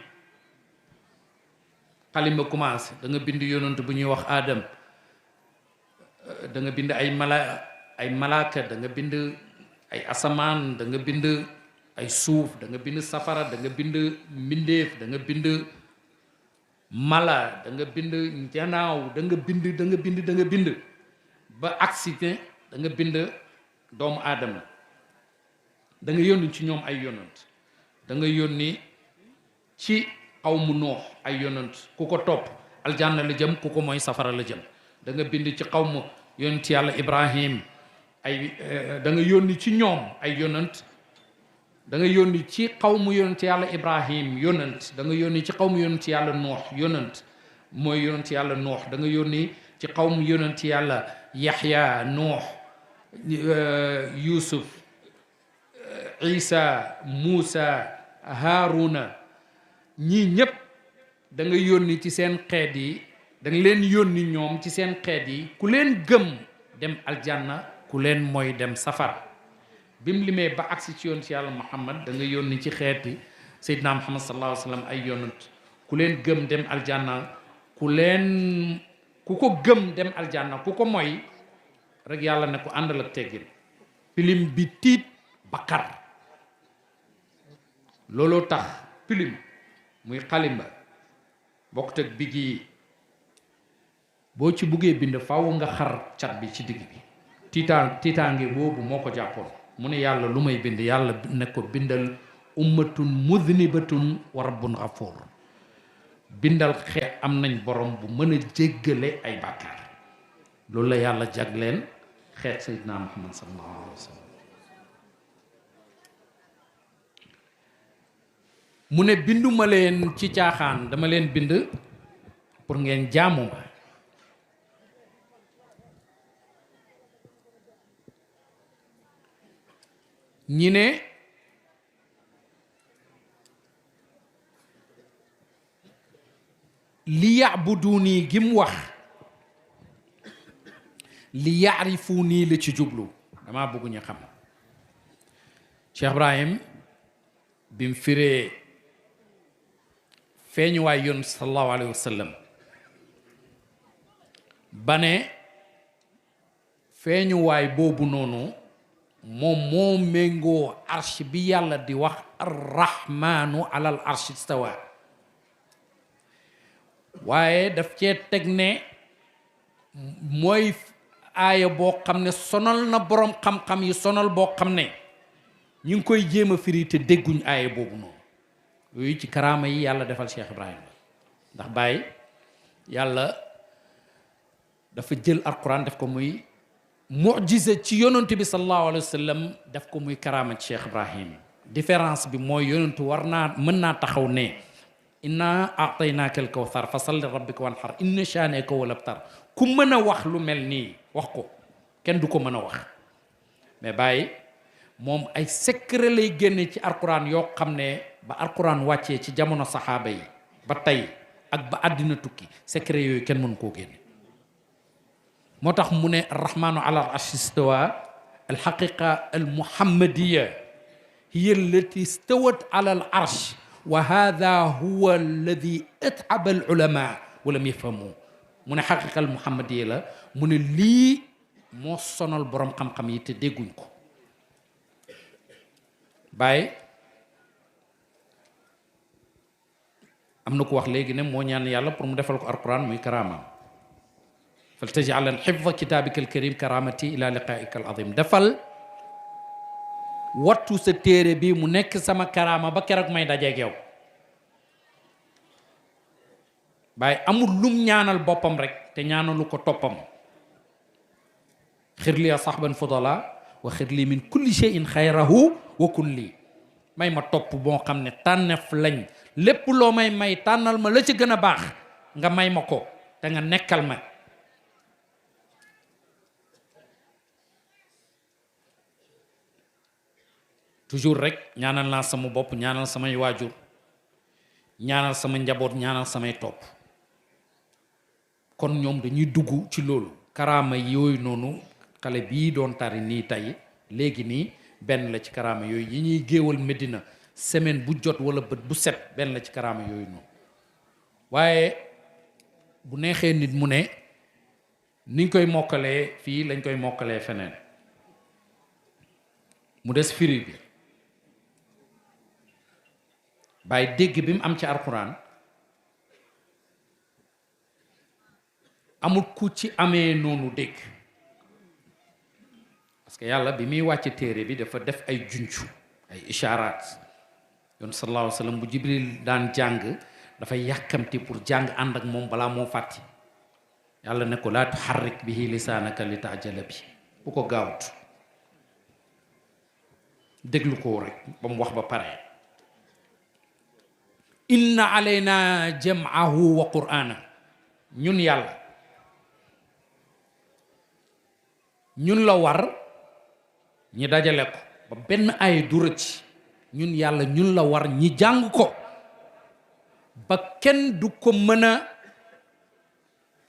Speaker 2: xalima commencé da nga bind yonent bu ñuy wax Adam da nga bind ay malaaka da nga bind ay asamaan da nga bind ay suuf da nga bind safara da nga bind mbindeef da nga bind mala da nga bind njanaaw da nga bind ba accident da nga bind doomu aadama da nga yónni ci ñoom ay yonent da nga yónni ci xawmu Nuux ay yonent ku ko topp aljanna la jëm ku ko mooy safara la jëm da nga bind ci xawmu yonent yàlla Ibrahim ay da nga yónni ci ñoom ay yonant da nga yónni ci xawmu yonent yàlla Ibrahim yonant da nga yónni ci xawmu yonent yàlla Nuux yonant mooy yonent yàlla Nuux da nga yónni ci xawmu yonent yàlla Yaxya Nuux Yusuf Isa Muusa Haaruna ñii ñépp da nga yónni ci seen xeet yi da nga leen yónni ñoom ci seen xeet yi ku leen gëm dem aljanna ku leen mooy dem safara bi mu limee ba agsi ci yoon ci yàlla Muhammad da nga yónni ci xeeti Seydina Muhammad sallallahu alayhi wa sallam ay yonant ku leen gëm dem aljanna ku ko gëm dem aljanna ku ko mooy rek yàlla ne ko àndal ak teggin pilim bi tiit bakar looloo tax pilim muy xalimba bokkut ak big yi boo ci buggee bind faaw nga xar cat bi ci digg bi tiitaange boobu moo ko jàppoon mu ne yàlla lu may bind yàlla ne ko bindal ummatun mudnibatun wa rabbun ghafuur bindal xeet am nañ borom bu mën a jéggale ay bàkkaar loolu la yàlla jagleen xeet Seydina Muhammad sallallahu alayhi wa sallam mu ne binduma leen ci caaxaan dama leen bind pour ngeen jaamu ma ñi ne li ya'buduni gi mu wax li ya'rifuni la ci jublu dama bëgg ñu xam Cheikh Ibrahim bi mu firee feeñu waay yoon sallallahu alayhi wa sallam ba ne feeñu waay boobu noonu moom moo méngoo arsh bi yàlla di wax arrahmanu alal arsh istawa waaye daf cee teg ne mooy aaya boo xam ne sonal na boroom xam-xam yi sonal boo xam ne ñu ngi koy jéem a firi te dégguñ aaya boobu noonu yooyu ci karaama yi yàlla defal Cheikh Ibrahim ndax Baye yàlla dafa jël alquran def ko muy mu'jiza ci yonent bi sallallahu alayhi wa sallam def ko muy karaama ci Cheikh Ibrahim différence bi mooy yonent war naa mën naa taxaw ne inna a'taynaaka al-kawthar fa salli rabbika wanhar inna shaani'aka huwal abtar ku mën a wax lu mel nii wax ko kenn du ko mën a wax mais Baye moom ay secret lay génne ci alquran yoo xam ne ba alquran wàccee ci jamono saxaaba yi ba tey ak ba àddina tukki secret yooyu kenn mënu koo génne moo tax mu ne arrahmanu ala al-arsh istawa alxaqiqa almuhammadiya hiya allati istawat ala al-arsh wa hadha huwa alladi at'aba al-ulama wa lam yafhamu mu ne xaqiqa almuhammadiya la mu ne lii moo sonal borom xam-xam yi te dégguñ ko Baye am na ko wax léegi ne moo ñaan yàlla pour mu defal ko alquran muy karaamaam faltaj'alan hifza kitabika alkarim karamati ila liqaika alazim defal wattu sa téere bi mu nekk sama karaama ba keroog may dajeeg yow Baye amul lum ñaanal boppam rek te ñaanalu ko toppam xir li sahban fudala wa xir li min kulli shay'in xayrahu wa kun lii may ma topp boo xam ne tànneef lañ lépp loo may tànnal ma la ci gën a baax nga may ma ko te nga nekkal ma toujours rek ñaanal naa sama bopp ñaanal samay waajur ñaanal sama njaboot ñaanal samay topp kon ñoom dañuy dugg ci loolu karaama yooyu noonu xale bii doon tari nii tey léegi nii benn la ci karaama yooyu yi ñuy géewal Medina semaine bu jot wala bët bu set benn la ci karaama yooyu noonu waaye bu neexee nit mu ne niñ koy mokkalee fii lañ koy mokkalee feneen mu des firi bi Baye dégg bi mu am ci alxuraan amul ku ci amee noonu dégg parce que yàlla bi muy wàcce téere bi dafa def ay juncu ay isharaat yoon sallallahu alayhi wa sallam bu Jibril daan jàng dafay yàkkamti pour jàng ànd ak moom balaa moo fàtti yàlla ne ko laa tuharrik bihi lisaanaka li ta'jala bi bu ko gaawut déglu ko rek ba mu wax ba pare. inna alayna jam'ahu wa qur'ana, ñun yàlla ñun la war ñi dajale ko ba benn ay du rëcc. ñun yàlla ñun la war ñi jàng ko ba kenn du ko mën a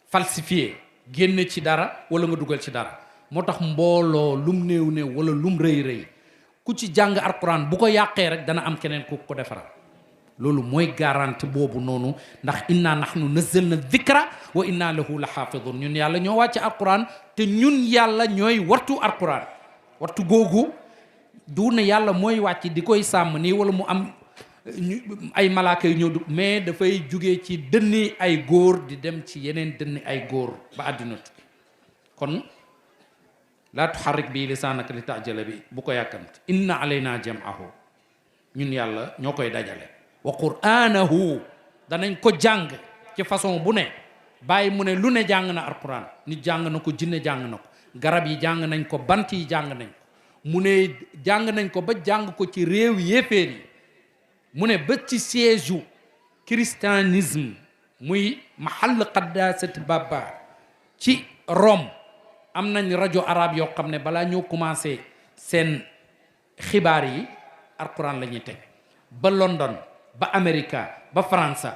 Speaker 2: falsifier, génn ci dara wala nga dugal ci dara. moo tax mbooloo lum néew néew wala lum rëy rëy ku ci jàng alquran bu ko yàqee rek dana am keneen ku ko defaral. loolu mooy garantie boobu noonu, ndax inna nahnu nazzalna dhikra wa inna lahu la xaafidun. ñun yàlla ñoo wàcce alquran te ñun yàlla ñooy wattu alquran. wattu googu du ne yàlla mooy wàcc di koy sàmm nii wala mu am ay malaaka yu ñëw du, mais dafay jugee ci dënni ay góor di dem ci yeneen dënni ay góor ba àddina tukki. kon laa tuxarrik bi lisaanaka li taajala bi, bu ko yàkkamte. inna alayna jam'ahu, ñun yàlla ñoo koy dajale. wa qur'anahu, danañ ko jàng ci façon bu ne. bàyyi mu ne lu ne jàng na alquran, nit jàng na ko, jinne jàng na ko, garab yi jàng nañ ko, bant yi jàng nañ ko. mu ne jàng nañ ko ba jàng ko ci réew yéeféer yi. mu ne ba ci siège u christianisme muy mahall qaddasati baba ci Rome am nañ rajo arabe yoo xam ne balaa ñoo commencé seen xibaar yi alquran la ñuy teg. ba London ba Amérique ba France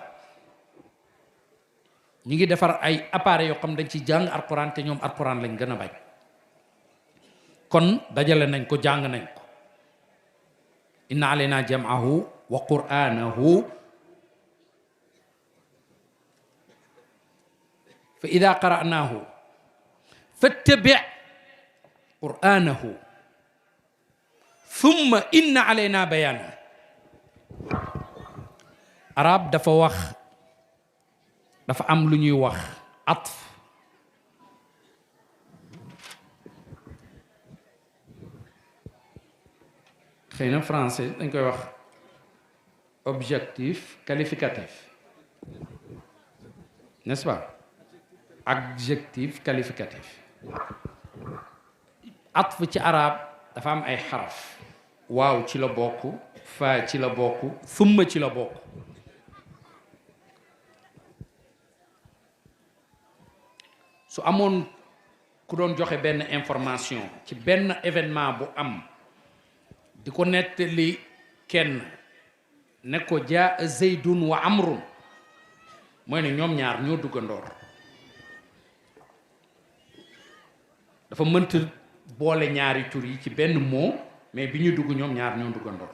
Speaker 2: ñu ngi defar ay appareils yoo xam dañ ci jàng alquran te ñoom alquran lañ gën a bañ. kon dajale nañ ko, jàng nañ ko. inna alayna jam'ahu wa qur'anahu fa ida qara'nahu fattabi' qur'anahu thumma inna alayna bayana. arab dafa wax, dafa am lu ñuy wax atf. xëy na français dañ koy wax objectif qualificatif, n'est-ce pas? adjectif qualificatif. atf ci arab dafa am ay xaraf. waaw ci la bokk, faa ci la bokk, summa ci la bokk. su amoon ku doon joxe benn information ci benn événement bu am, di ko nettali kenn ne ko jaa zeydun wa amrun, mooy ne ñoom ñaar ñoo duggandoor. dafa mënta boole ñaari tur yi ci benn mot, mais bi ñu dugg ñoom ñaar ñoo duggandoor.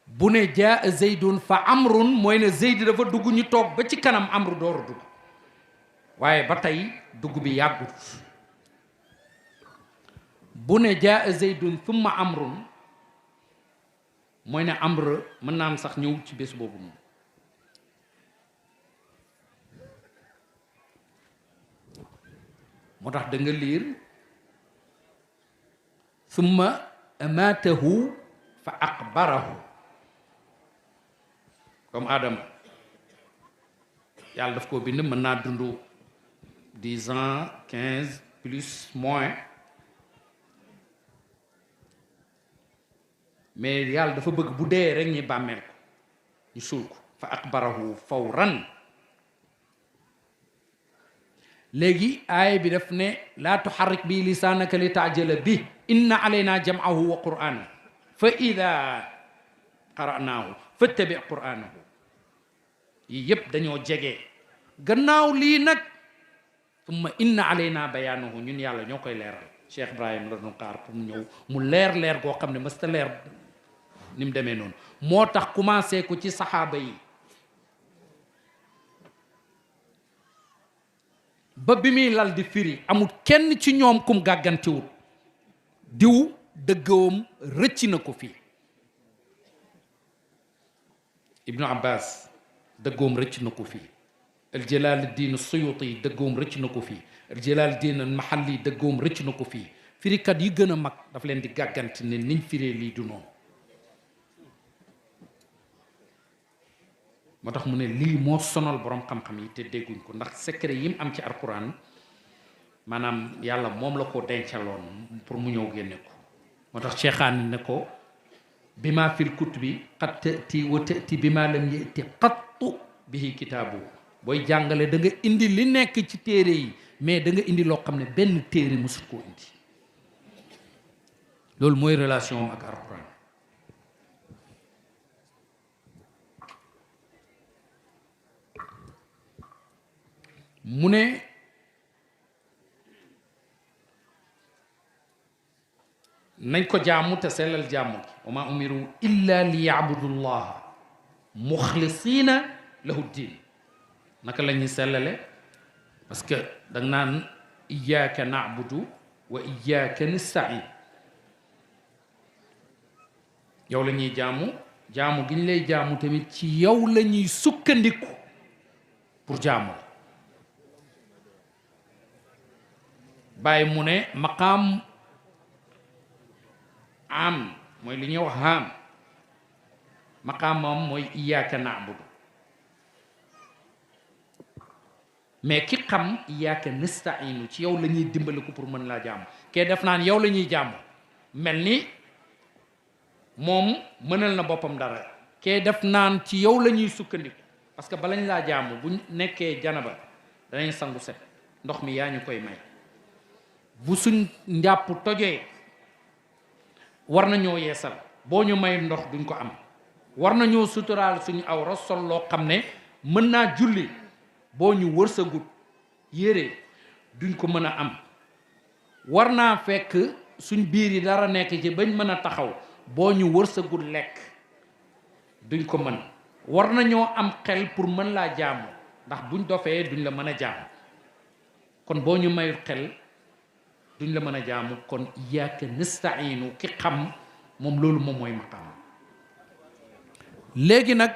Speaker 2: bu ne jaa zeydun fa amrun mooy ne zeyd dafa dugg ñu toog ba ci kanam amru door a dugg, waaye ba tey dugg bi yàggut. bu ne jaa zeydun thumma amrun mooy ne amr mën naa am sax ñëw ci bés boobu noonu. moo tax da nga liir thumma amaatahu fa aqbarahu, comme Adama yàlla daf koo bind mën naa dund 10 ans 15 plus moins, mais yàlla dafa bëgg bu dee rek ñi bàmmeel ko, ñu suul ko. fa aqbarahu fawran. léegi aaya bi daf ne laa tuxarrik bi lisaanaka li taajala bi inna alayna jam'ahu wa qur'ana fa ida qara'naahu fattabi qur'anahu. yii yépp dañoo jege. gannaaw lii nag summa inna alayna bayaanahu, ñun yàlla ñoo koy leeral. Cheikh Ibrahim la doon xaar pour mu ñëw mu leer goo xam ne mësta leer ni mu demee noonu. moo tax commencé ko ci saxaaba yi ba bi muy lal di firi amul kenn ci ñoom kum gàggantiwul. diw dëggawam rëcc na ko fii. Ibnu Abbas dëggoom rëcc na ko fii. al Jalaaluddin Suyuti dëggoom rëcc na ko fii. al Jalaaluddin al Mahalli dëggoom rëcc na ko fii. firikat yi gën a mag daf leen di gàgganti ne niñ firee lii du noonu. moo tax mu ne lii moo sonal borom xam-xam yi te dégguñ ko, ndax secret yi mu am ci alquran maanaam yàlla moom la ko dencaloon pour mu ñëw génne ko. moo tax Cheikhaani ne ko bi ma fil kutubi qad tati wa tati bi ma lam yati qattu bihi kitaabu booy jàngale da nga indi li nekk ci téere yi mais da nga indi loo xam ne benn téere musul koo indi loolu mooy relation am ak alxuraan mu ne nañ ko jaamu te sellal jaamu gi wa ma umiru illa li yaabudu llaha muxlisina lahu ddin naka la ñuy sellale parce que da nga naan iyyaka na'budu wa iyyaka nasta'in yow la ñuy jaamu jaamu gi ñu lay jaamu tamit ci yow la ñuy sukkandiku pour jaamu la bàyyi mu ne maqaam am mooy li ñuy wax am maqaamam mooy iyyaka na'budu mais ki xam iyyaka nasta'inu ci yow la ñuy dimbali ko pour mën laa jaamu kee def naan yow la ñuy jaamu mel ni moom mënal na boppam dara kee def naan ci yow la ñuy sukkandiku parce que balañ laa jaamu bu nekkee janaba danañ sangu set ndox mi yaa ñu koy may bu suñ njàpp tojee war nañoo yeesal boo ñu may ndox duñ ko am war nañoo suturaal suñu awra sol loo xam ne mën naa julli boo ñu wërsagut yére duñ ko mën a am war naa fekk suñ biir yi dara nekk ci bañ mën a taxaw boo ñu wërsagut lekk duñ ko mën war nañoo am xel pour mën laa jaamu ndax buñ dofee duñ la mën a jaamu kon boo ñu mayul xel duñ la mën a jaamu kon iyyaka nasta'inu ki xam moom loolu moom mooy maqaam léegi nag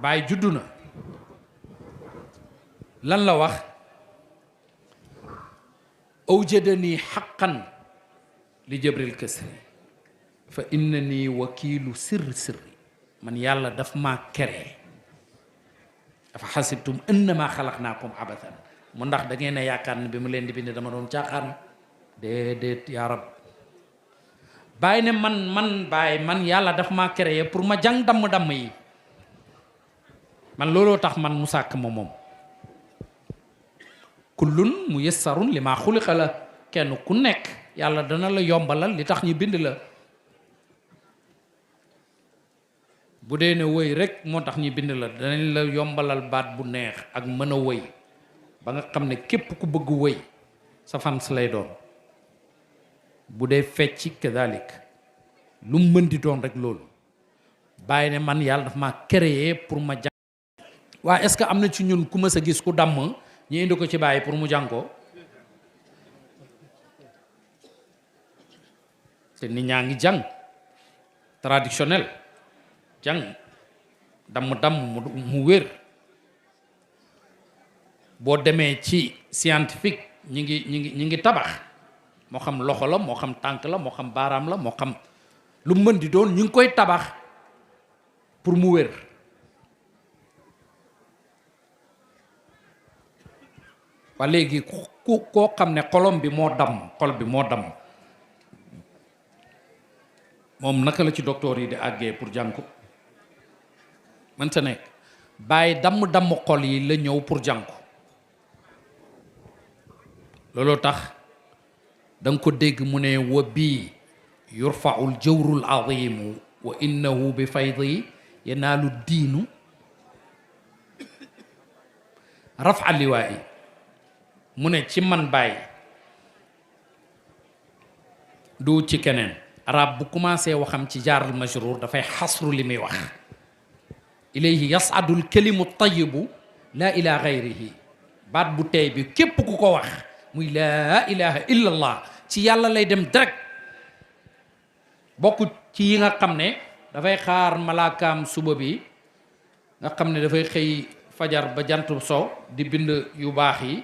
Speaker 2: Baay juddu na lan la wax awjadani haqqan li jabril kasri fa innani wakiilu sirri man yàlla daf maa kere afa xasibtum annama xalaqnaakum abathan mu ndax da ngeen a yaakaar ne bi mu leen di bind dama doon caaxaan déedéet yaa rab bàyyi ne man yàlla daf maa créé pour ma jàng damm-damm yi man looloo tax man mu sàkk ma moom kullun muyassarun li maa xuliqa la kenn ku nekk yàlla dana la yombalal li tax ñu bind la bu dee ne woy rek moo tax ñu bind la danañ la yombalal baat bu neex ak mën a woy ba nga xam ne képp ku bëgg woy sa fans lay doon bu dee fecc kadalik lu mu mën di doon rek loolu bàyyi ne man yàlla daf ma créé pour ma jàng waa est-ce que am na ci ñun ku mës a gis ku damm ñu indi ko ci bàyyi pour mu jàng ko te nit ñaa ngi jàng traditionnel jàng damm mu wér boo demee ci scientifique ñi ngi tabax moo xam loxo la moo xam tànk la moo xam baaraam la moo xam lu mën di doon ñu ngi koy tabax pour mu wér waa léegi ku koo xam ne xolom bi moo damm xol bi moo damm moom naka la ci docteur yi di àggee pour jàng ko mën sa nekk bàyyi damm xol yi la ñëw pour jàng ko looloo tax da nga ko dégg mu ne wa bii yurfaul jawrul azimu wa innahu bi faydi yanaalu diinu rafa liwaayi mu ne ci man bàyyi du ci keneen arab bu commencé waxam ci jaarul majruur dafay xasru li muy wax ilayhi yasadul kalimu tayibu laa ila gayrihi baat bu tey bi képp ku ko wax muy laa ilaha illa allah ci yàlla lay dem direct bokk ci yi nga xam ne dafay xaar malaakaam suba bi nga xam ne dafay xëy fajar ba jant so di bind yu baax yi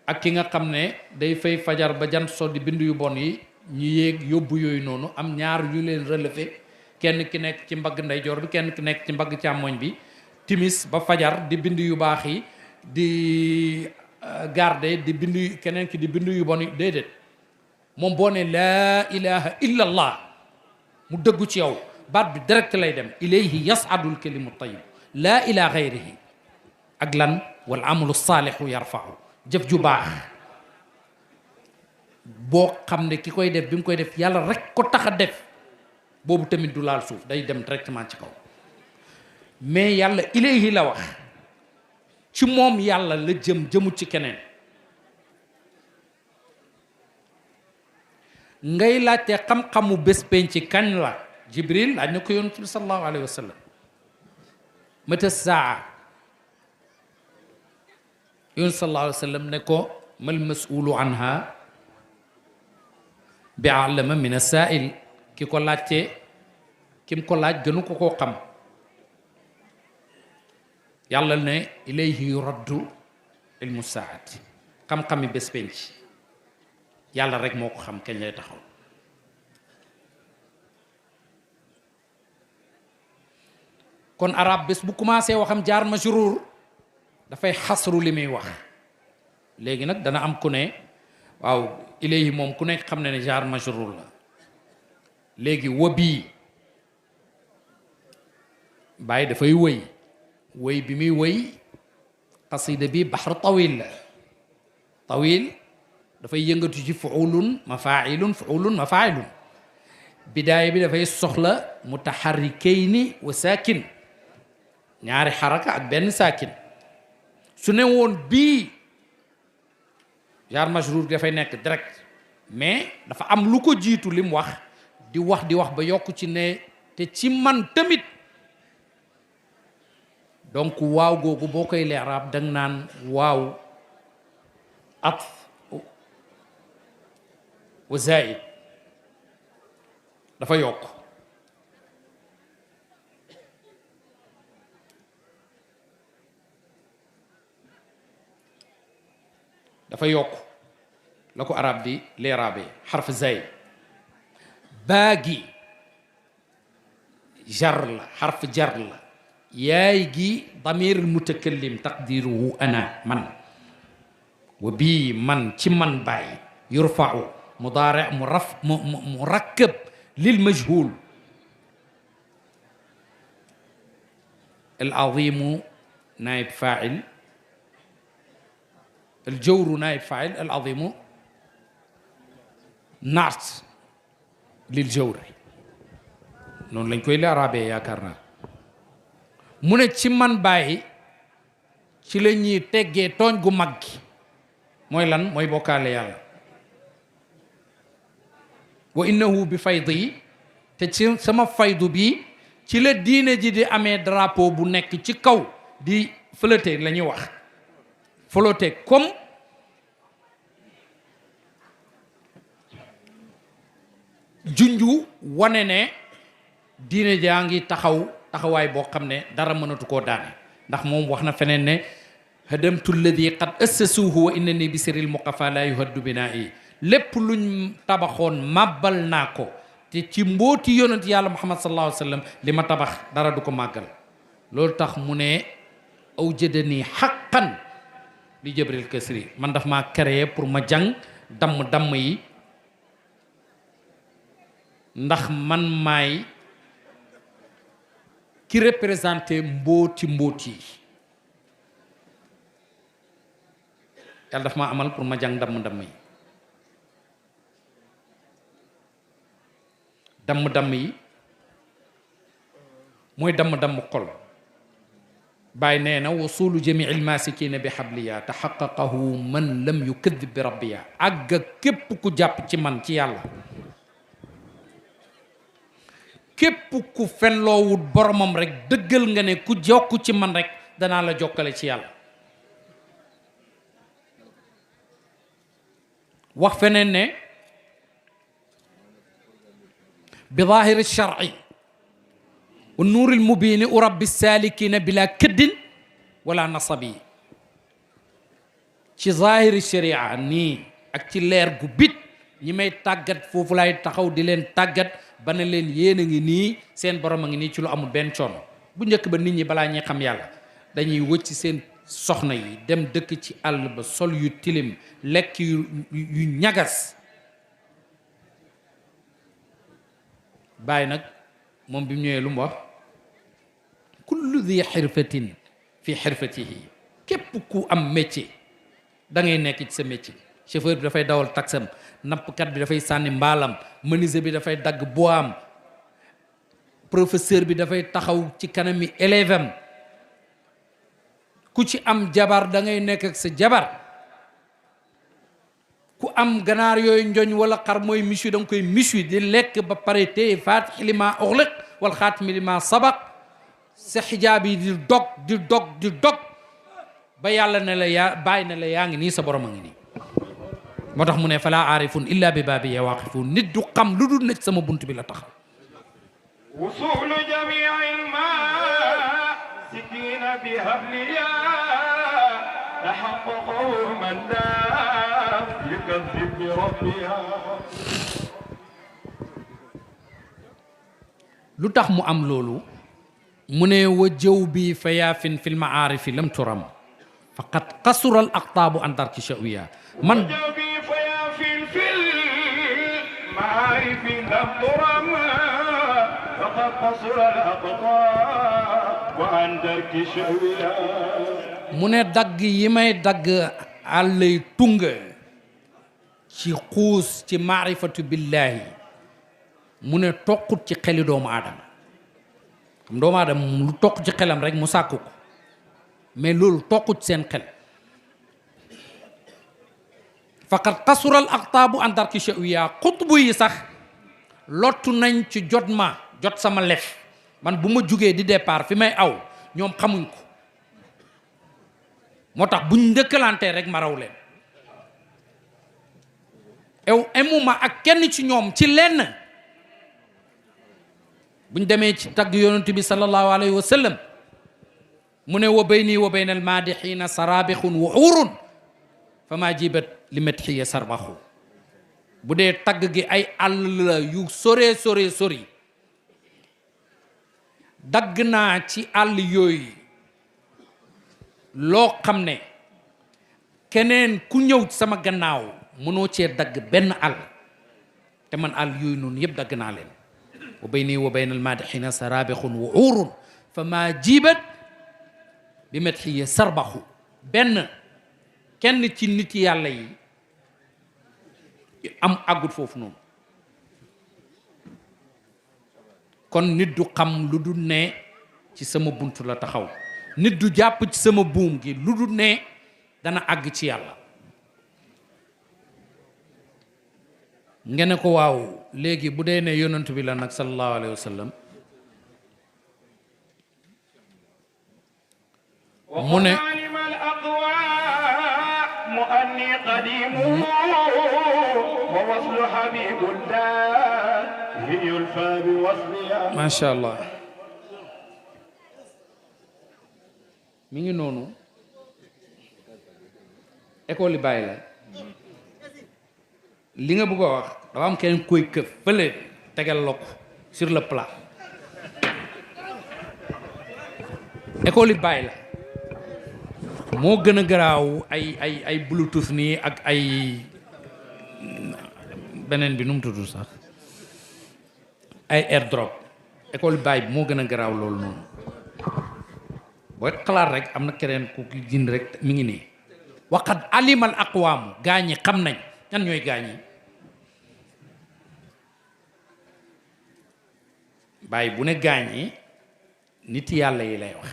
Speaker 2: ak ki nga xam ne day fay fajar ba jant so di bind yu bon yi ñu yéeg yóbbu yooyu noonu am ñaar yu leen relevé kenn ki nekk ci mbagg ndeyjoor bi kenn ki nekk ci mbagg càmmoñ bi timis ba fajar di bind yu baax yi di garde di bind keneen ki di bind yu bon yi déedéet moom boo ne laa ilaha illa allah mu dëggu ci yow baat bi direct lay dem ilayhi yasadul kalimu tayyib laa ila gayrihi ak lan wal amalu saalihu yarfau jëf ju baax boo xam ne ki koy def bi mu koy def yàlla rek ko tax a def boobu tamit du laal suuf day dem directement ci kaw mais yàlla ilayhi la wax ci moom yàlla la jëmut ci keneen ngay laajte xam-xamu bés penc kañ la jibril laaj na ko yonent bi sallallahu alayhi wa sallam mata saa yonent sallallahu alayhi wa sallam ne ko mal mas'ulu anha bi alama min as-sa'il ki ko laajte kim ko laaj gënu ko koo xam yàlla ne ilayhi yuraddu ilmu saati xam-xami bés penc yàlla rek moo ko xam kañ lay taxaw kon arab bés bu commencé waxam jaar majruur dafay xasru li muy wax léegi nag dana am ku ne waaw ilayhi moom ku nekk xam ne ne jaar majruur la léegi wabii bàyyi dafay wëy bi muy wëy qasida bi baxru tawil la tawil dafay yëngatu ci fuulun mafailun bidaaya bi dafay soxla mutaharrikayni wa saakin ñaari xaraka ak benn saakin su ne woon bii jaar majruur dafay nekk direct mais dafa am lu ko jiitu lim wax di wax ba yokk ci ne te ci man tamit donc waaw googu boo koy leeraab danga naan waaw atf wa zaid dafa yokk la ko arab di leeraabe xarf zaid baagi jar la xarf jar la yaay gi damir mutakallim taqdiruhu ana man wa bii man ci man bàyyi yurfau mudaari murakkab lil majhul al azimu naib fail al jawru naib fail al azimu naat lil jawri noonu lañ koy la arabee yaakaar naa mu ne ci man bàyyi ci la ñuy teggee tooñ gu mag gi mooy lan mooy bokkaale yàlla wa innahu bi faydi yi te ci sama faydu bi ci la diine ji di amee drapeau bu nekk ci kaw di flotter la ñuy wax flotter comme junju wane ne diine jaa ngi taxawaay boo xam ne dara mënatu koo daane ndax moom wax na feneen ne hadamtu alladi qad assasuhu wa innani bi siril muqafa la yuhaddu binaa'i lépp luñ tabaxoon màbbal naa ko te ci mbooti yonent yàlla muhammad sallallahu alayhi wa sallam li ma tabax dara du ko màggal loolu tax mu ne aw jëdani xaqan li jabril kasri man daf maa créé pour ma jàng damm yi ndax man maay ki représenté mbooti yi yàlla daf maa amal pour ma jàng damm yi damm yi mooy damm xol bàyyi nee na wasulu jamii lmasikina bi xabliya taxaqaqahu man lam yukadib bi rabbiya àgg képp ku jàpp ci man ci yàlla képp ku fenloowut boromam rek dëggal nga ne ku jokk ci man rek danaa la jokkale ci yàlla wax feneen ne bi zaahiri shar'i wa nuuril mubiini urabbi saalikiina bila këddin wala nasabi ci zaahiri sharia nii ak ci leer gu bit ñi may tàggat foofu lay taxaw di leen tàggat ba ne leen yéen a ngi nii seen borom a ngi nii ci lu amul benn coono bu njëkk ba nit ñi balaa ñuy xam yàlla dañuy wëcc seen soxna yi dem dëkk ci àll ba sol yu tilim lekk yu ñagas bàyyi nag moom bi mu ñëwee lu mu wax kullu di xirfatin fi xirfatihi képp ku am métier da ngay nekk ci sa métier. chauffeur bi dafay dawal taxam, nappkat bi dafay sànni mbaalam, menuisier bi dafay dagg boam, professeur bi dafay taxaw ci kanami élève am. ku ci am jabar da ngay nekk ak sa jabar. ku am ganaar yooyu njoñ wala xar mooy michu da nga koy michu di lekk ba pare téye faatixi li maa uxliq wal xaatimi li maa sabaq sa xijaab yi di dog ba yàlla ne la yaa bàyyi ne la yaa ngi nii sa borom a ngi nii. moo tax mu ne falaa aarifun illa bi baabi ya waaqifun nit du xam lu dul nekk sama bunt bi la taxaw.
Speaker 3: وصول جميع الماء سكين بهبليا تحققه من لا يكذب بربها.
Speaker 2: lu tax mu am loolu mu ne wa jëw bi fayaafin fil maarifi lam turam faqad qasura al aqtaabu an darki shawiya man
Speaker 3: وجو بي فيافين في المعارف لم ترم فقد قصر الأقطاب وعن درك شهوها.
Speaker 2: mu ne dagg yi may dagg àllay tunga ci xuus ci maarifatu billaahi mu ne toqut ci xeli doomu aadama xam doomu aadama lu toq ci xelam rek mu sàkku ko mais loolu toqut seen xel. faqad qasural aqtaabu an darki shawiya xutbu yi sax lottu nañ ci jot sama lef man bu ma jugee di départ fi may aw ñoom xamuñ ko moo tax buñ ndëkkalantee rek ma raw leen emuma ak kenn ci ñoom ci lenn. buñ demee ci tagg yonent bi sallallahu alayhi wa sallam mu ne wa bayni wa bayna al maadixiina sarabixun wa uurun fa maa jibat li madxiya sarbaxu. bu dee tagg gi ay àll la yu sori dagg naa ci àll yooyu loo xam ne keneen ku ñëw ci sama gannaaw mënoo cee dagg benn àll te man àll yooyu noonu yëpp dagg naa leen. wa bayni wa bayna al maadixina sarabixun wa uurun fa maa jibat bi madxiya sarbaxu. kenn ci nit yàlla yi am àggut foofu noonu. kon nit du xam lu dul ne ci sama bunt la taxaw nit du jàpp ci sama buum gi lu dul ne dana àgg ci yàlla. nga ne ko waaw léegi bu dee ne yonent bi la nag sallallahu alayhi wa sallam mu ne
Speaker 3: مؤني قديم ووصل حبيب الله يلفى بوصلها.
Speaker 2: ما شاء الله mi ngi noonu école yi bàyyi la li nga bëgg a wax dafa am kenn koy këf fële tegal la ko sur le plat. école yi bàyyi la moo gën a garaaw ay bluetooth nii ak ay beneen bi nu mu tudd sax ay airdrop. école baay bi moo gën a garaaw loolu noonu booy xalaat rek am na keneen ku jënd rek mi ngi nii. waqad alimal aqwaamu gaañi xam nañ ñan ñooy gaañi. baay bu ne gaañi nit yàlla yi lay wax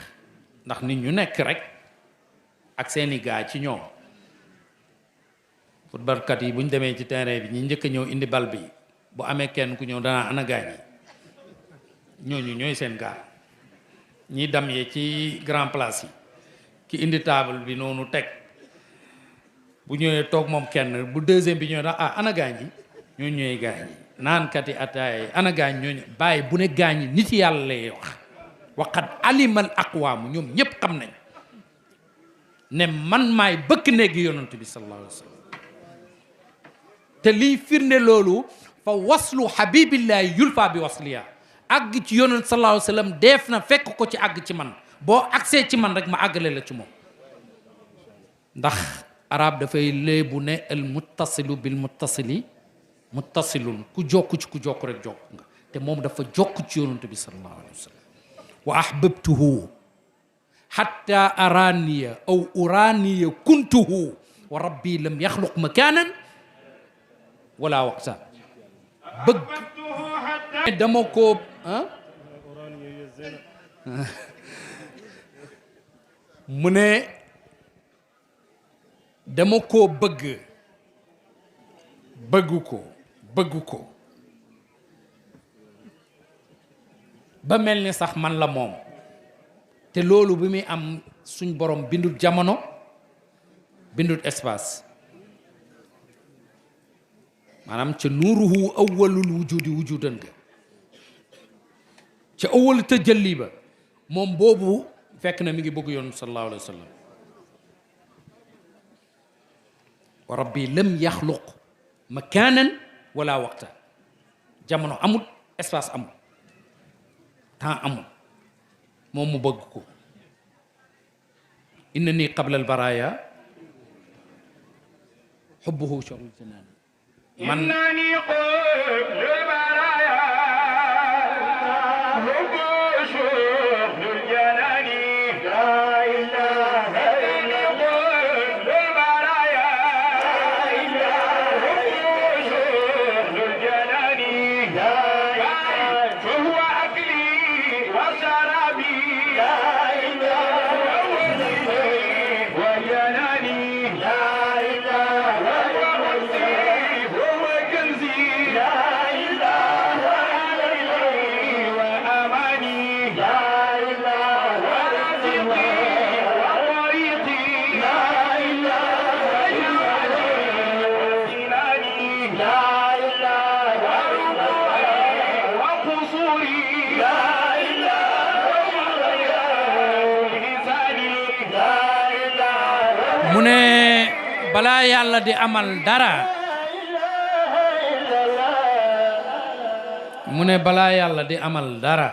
Speaker 2: ndax nit ñu nekk rek ak seeni gaa ci ñoom. footballkat yi bu ñu demee ci terrain bi ñi njëkk a ñëw indi bal bi bu amee kenn ku ñëw danaa ana gaañi ñooñu ñooy seen gaa. ñi dam yee ci grand place yi ki indi table bi noonu teg bu ñëwee toog moom kenn bu deuxième bi ñëwee dax ana gaañi ñooñu ñooy gaañi. naankati ataaya ana gaañ ñooñu bàyyi bu ne gaañi nit yàlla lay wax. waqad alimal aqwaamu ñoom ñépp xam nañ ne man maay bëkk néegi yonent bi sallallahu alayhi wa sallam. te liy firnde loolu fa waslu habibillahi yulfa bi wasliya àgg ci yonent sallallahu alayhi wa sallam def na fekk ko ci àgg ci man boo agsee ci man rek ma àggale la ci moom. ndax arab dafay léebu ne al muttasilu bil muttasili muttasilun ku jokk ci ku jokk rek jokk nga te moom dafa jokk ci yonent bi sallallahu alayhi wa sallam wa ahbabtuhu hatta araniya aw uraniya kuntuhu wa rabbi lam yaxluq makanan wala waqta bëgg dama ko mu ne dama koo bëgg ko ba mel ni sax man la moom te loolu bi muy am suñ borom bindul jamono bindul espace maanaam ca nuuruhu awwalul wujudi wujudan ga ca awwal tajalli ba moom boobu fekk na mi ngi bëgg yoon sallallahu alayhi wa sallam wa rabbi lam yaxluq makaanan wala waqta jamono amul espace amul temps amul moom mu bëgg ko inna nii qabla albaraya xubbuhu sharul janaan man mu ne balaa yàlla di amal dara mu ne balaa yàlla di amal dara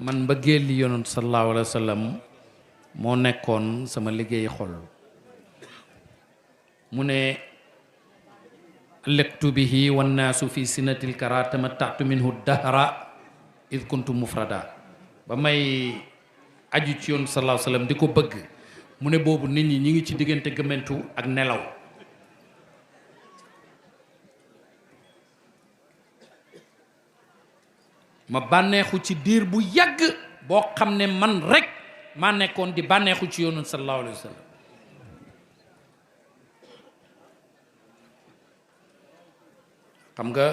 Speaker 2: man mbëggeel li yonent sallallahu alayhi wa sallam moo nekkoon sama liggéey xol mu ne lektu bihi wannaasu fi sinatil kara tamatta'tu minhu dahra id kuntu mufrada ba may aju ci yonent sallallahu alayhi wa sallam di ko bëgg mu ne boobu nit ñi ngi ci diggante gëmmentu ak nelaw ma bànneexu ci diir bu yàgg boo xam ne man rek maa nekkoon di bànneexu ci yonent sallallahu alayhi wa sallam xam nga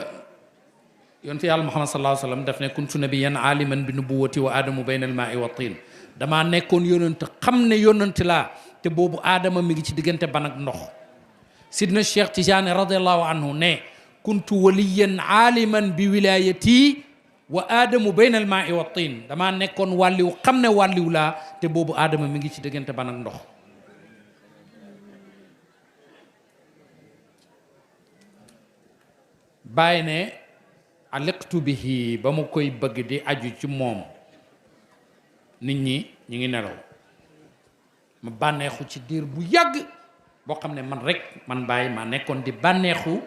Speaker 2: yonent yàlla Muhammad sallallahu alayhi wa sallam daf ne kuntu nabiyyan aliman bi nubuwati wa adamu bayna al-ma'i wa tin damaa nekkoon yonent xam ne yonent laa te boobu aadama mi ngi ci diggante ban ak ndox sidna Cheikh Tijaani radiallahu anhu ne kuntu waliyan aaliman bi wilayati wa aadamu bayna al maai wa tiin damaa nekkoon wàlliw xam ne wàlliw laa te boobu aadama mi ngi ci diggante ban ak ndox bàyyi ne aliqtu bihi ba mu koy bëgg di aju ci moom nit ñi ñu ngi nelaw ma bànneexu ci diir bu yàgg boo xam ne man rek man bàyyi ma nekkoon di bànneexu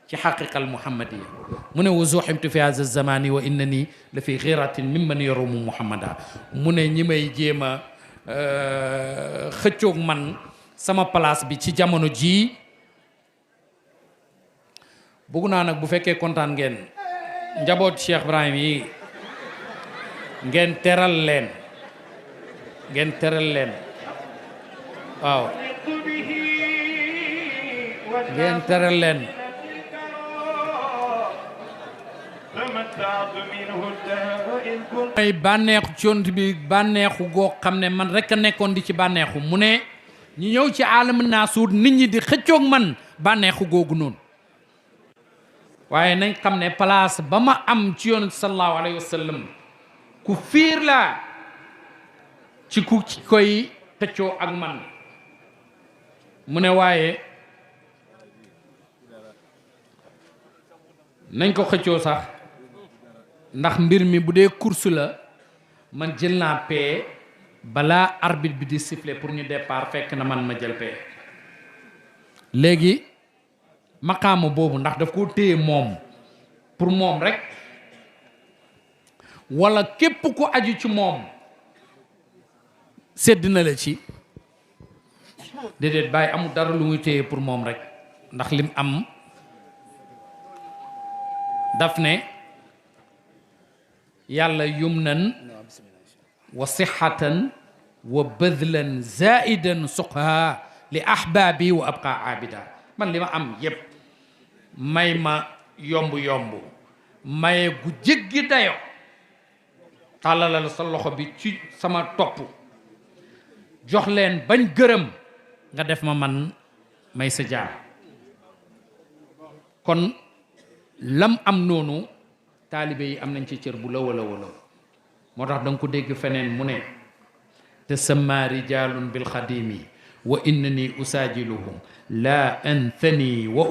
Speaker 2: ci xaqiqal muhammadiya mu ne wa zuhimtu fi hadha zamani wa innani la fi ghiratin mimman yarumu muhammada mu ne ñi may jéem a xëccoog man sama place bi ci jamono jii bëgg naa nag bu fekkee kontaan ngeen njaboot Cheikh Ibrahim yi ngeen teral leen waaw ngeen teral leen may bànneexu cont bi bànneexu goo xam ne man rek a nekkoon di ci bànneexu mu ne ñu ñëw ci aalamu naasuut nit ñi di xëccoog man bànneexu googu noonu waaye nañ xam ne place ba ma am ci yoon sallallahu alayhi wa sallam ku fiir laa ci ku ci koy tëccoo ak man mu ne waaye nañ ko xëccoo sax ndax mbir mi bu dee course la man jël naa paie balaa arbitre bi di siffler pour ñu départ fekk na man ma jël paie léegi maqaama boobu ndax daf koo téye moom pour moom rek wala képp ku aju ci moom sedd na la ci déedéet Baay amul dara lu muy téye pour moom rek ndax lim am daf ne yàlla yumnan wa sixatan wa badlan zaidan suqha li ahbaabi wa abqa abida man li ma am yépp may ma yomb maye gu jéggi dayo tàllalal sa loxo bi ci sama topp jox leen bañ gërëm nga def ma man may sa jaar kon lam am noonu taalibe yi am nañ ci cër bu law moo tax da nga ko dégg feneen mu ne tasamma rijalun bil xadimi wa innani usaajiluhum la anthani wa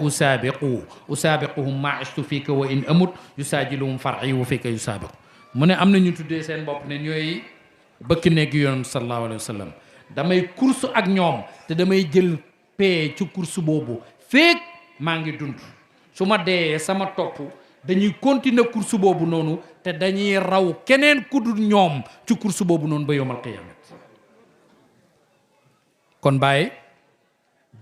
Speaker 2: usaabiquhum ma ishtu fika wa in amut yusaajiluhum far'i wa fika yusaabiqu mu ne am na ñu tuddee seen bopp ne ñooy bëkk néegi yoon sallallahu alayhi wa sallam damay course ak ñoom te damay jël paie ci course boobu feek maa ngi dund su ma dee sama topp dañuy continuer course boobu noonu te dañuy raw keneen ku dul ñoom ci course boobu noonu ba yawmal qiyaama kon Baay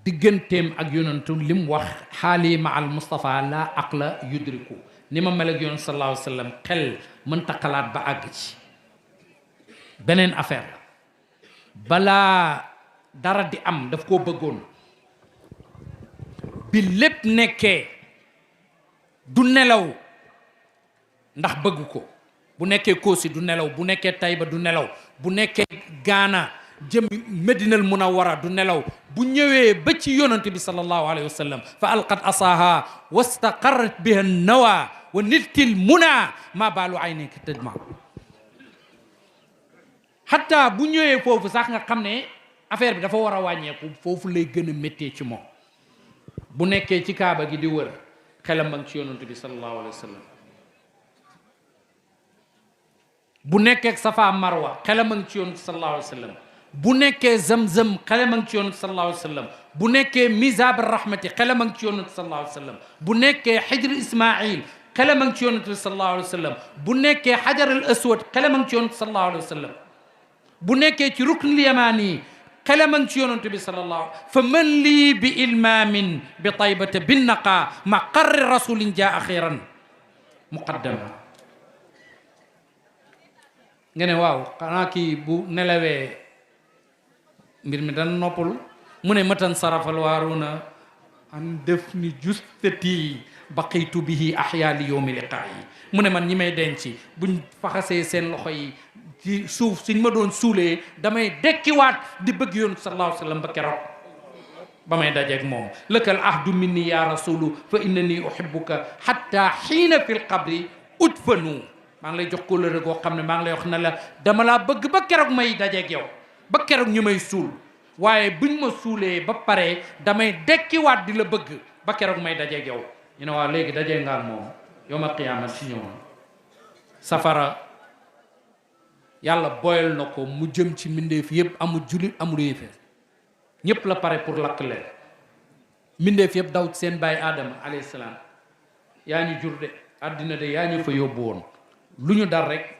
Speaker 2: digganteem ak yonentu lim wax xaali ma al Mustafa la aqla yudriku ni ma mel ak yonent sallallahu alayhi wa sallam xel mënta xalaat ba àgg ci beneen affaire la balaa dara di am daf koo bëggoon bi lépp nekkee du nelaw ndax bëgg ko bu nekkee Koosi du nelaw bu nekkee Tayba du nelaw bu nekkee Gaana jëm Medinal Munawwara du nelaw bu ñëwee ba ci yonent bi sallallahu alayhi wa sallam fa alqat asaha wastaqarrat biha nawa wa niltil muna ma baalu aynika tadma hatta bu ñëwee foofu sax nga xam ne affaire bi dafa war a wàññeeku foofu lay gën a méttee ci moom bu nekkee ci kaaba gi di wër xelam ba ci yonent bi sallallahu alayhi wa sallam bu nekkee Safa Marwa xelam ba ci yonent sallallahu alayhi wa sallam bu nekkee Zamzam xelam ba ci yonent sallallahu alayhi wa sallam bu nekkee Mizab rahmati xelam ba ci yonent sallallahu alayhi wa sallam bu nekkee Hijr Ismaïl xelam ba ci yonent sallallahu alayhi wa sallam bu nekkee Hajar al Aswad xelam ba ci yonent sallallahu alayhi wa sallam bu nekkee ci ruknul yamani xelam a ngi ci yonent bi sallallahu fa man lii bi ilmaamin bi taybata bin naqa ma qarri rasulin jaa axiran muqaddama nga ne waaw xanaa kii bu nelawee mbir mi dana noppalu mu ne matan sarafal waaruna an def ni justati baqitu bihi ahya li yawmi liqaayi mu ne man ñi may denc buñ faxasee seen loxo yi ci suuf suñ ma doon suulee damay dekkiwaat di bëgg yoon sallallahu alayhi wa sallam ba keroog ba may dajeeg moom lakal ahdu minni ya rasulu fa innani uhibbuka hatta xiina fil qabri udfanu maa ngi lay jox kóllëre goo xam ne maa ngi lay wax ne la dama laa bëgg ba keroog may dajeeg yow ba keroog ñu may suul waaye buñ ma suulee ba pare damay dekkiwaat di la bëgg ba keroog may dajeeg yow ñu ne waaw léegi dajee nga ak moom yawmal qiyaama si ñëwoon safara yàlla boyal na ko mu jëm ci mbindeef yëpp amul jullit amul yéeféer ñëpp la pare pour lakk leen mbindeef yëpp daw ci seen baay Adama alayhi salaam yaa ñu jur de àddina de yaa ñu fa yóbbu woon lu ñu dar rek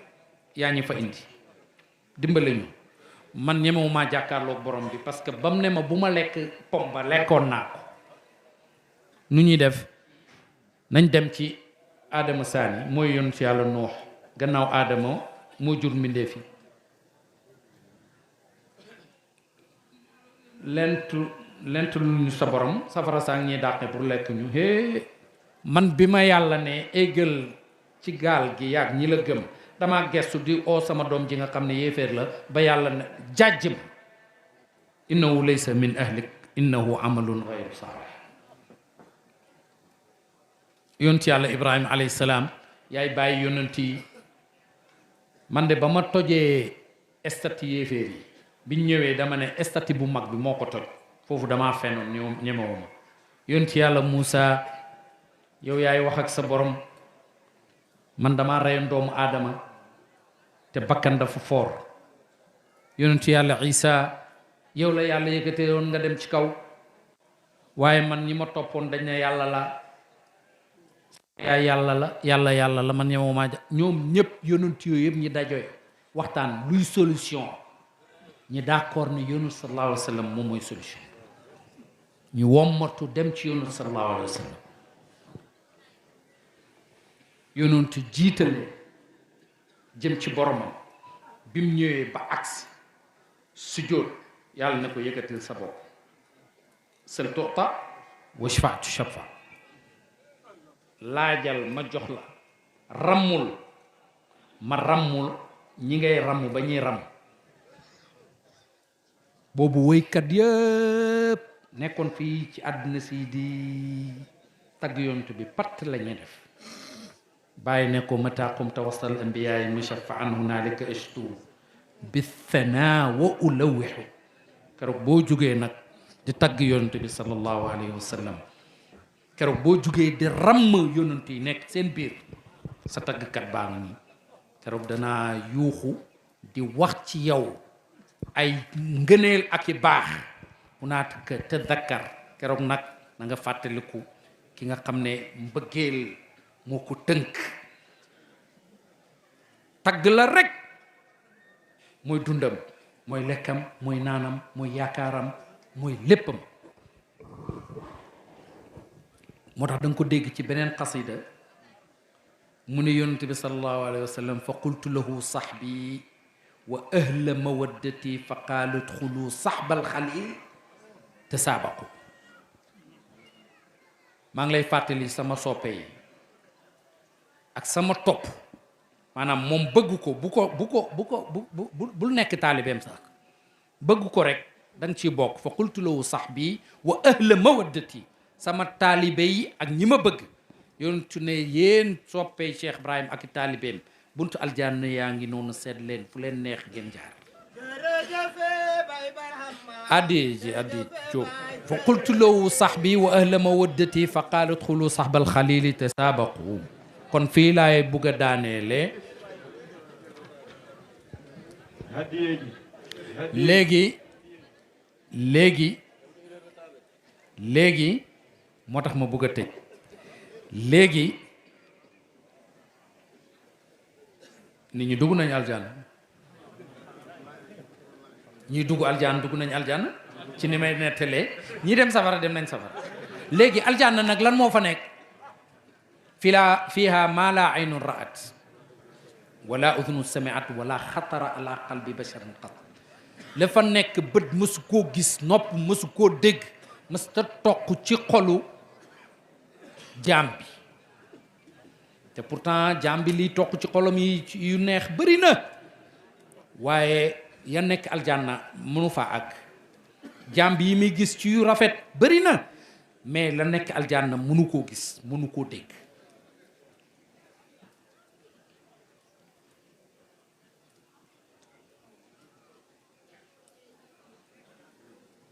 Speaker 2: yaa ñu fa indi dimbale ñu man ñemewumaa jàkkaarloog borom bi parce que ba mu ne ma bu ma lekk pom ba lekkoon naa ko nu ñuy def nañ dem ci Adama Saani mooy yoon ci yàlla Nuux gannaaw Adama moo jur mbindeef yi lentu lu ñu sa borom safara saa ngi ñuy dàqe pour lekk ñu hee man bi ma yàlla ne éggal ci gaal gi yàgg ñi la gëm dama gestu di oo sama doom ji nga xam ne yéeféer la ba yàlla ne jàjj ma innahu laysa min ahlik innahu amalun ghayru saalih yonent yàlla Ibrahima alayhi salaam yaay bàyyi yonent yi man de ba ma tojee estati yéeféer yi biñ ñëwee dama ne estati bu mag bi moo ko toj foofu damaa fenoon ñemewuma yonent yàlla Muusa yow yaay wax ak sa borom man damaa reyoon doomu aadama te bakkan dafa foor yonent yàlla Isa yow la yàlla yëkkatee woon nga dem ci kaw waaye man ñi ma toppoon dañ ne yàlla la yaa yàlla la man ñemoo maa ñoom ñëpp yonent yooyu yëpp ñi dajoy waxtaan luy solution ñi d'accord ne yonent sallallahu alayhi wa sallam moom mooy solution ñu wommatu dem ci yonent sallallahu alayhi wa sallam yonent jiitale jëm ci boromam bi mu ñëwee ba agsi sujjóot yàlla na ko yëkkatil sa bopp sal tuuta washfa'tu shafa laajal ma jox la rammul ma rammul ñi ngay ramm ba ñuy ramm boobu woykat yëpp nekkoon fii ci àdduna si di tagg yonent bi patt la ñuy def bàyyi ne ko mata qumta wasal anbiyaay mushaffa'an hunaalika ashtu bi thanaa wa ulawixu keroog boo jugee nag di tagg yonent bi sallallahu alayhi wa sallam keroog boo jugee di ramm yonent yi nekk seen biir sa taggkat baa ngi nii keroog danaa yuuxu di wax ci yow ay ngëneel ak i baax mu naat ka te dakkar keroog nag na nga fàttaliku ki nga xam ne mbëggeel moo ko tënk tagg la rek mooy dundam mooy lekkam mooy naanam mooy yaakaaram mooy léppam moo tax da nga ko dégg ci beneen xasida mu ne yonent bi sallallahu alayhi wa sallam fa qultu lahu sahbi wa ahla mawaddati fa qaalu udxulu sahbal xalil te saabaqu maa ngi lay fàttali sama soppe yi ak sama topp maanaam moom bëgg ko bul nekk taalibeem sax bëgg ko rek da nga ciy bokk fa qultu lahu sahbi wa ahla mawaddati sama taalibe yi ak ñi ma bëgg yonentu ne yéen soppee Cheikh Ibrahim ak taalibeem buntu aljanna yaa ngi noonu seet leen fu leen neex ngeen jaar addi Jóob fa qultu lahu sahbi wa ahla mawaddati fa qaala udxulu sahbal xalili tasaabaqu kon fii laay bugg a daaneele léegi moo tax ma bugg a tëj léegi nit ñi dugg nañ aljanna ñi dugg aljanna dugg nañ aljanna ci ni may nettalee ñi dem safara dem nañ safara léegi aljanna nag lan moo fa nekk fiha ma la aynun ra'at wala udhunu sami'at wala xatara ala qalbi basharin qat la fa nekk bët mësu koo gis nopp mësu koo dégg mës ta toq ci xolu jaam bi te pourtant jaam bi liy toq ci xolam yi yu neex bëri na waaye ya nekk aljanna mënu fa àgg jaam bi yi muy gis ci yu rafet bëri na mais la nekk aljanna mënu koo gis mënu koo dégg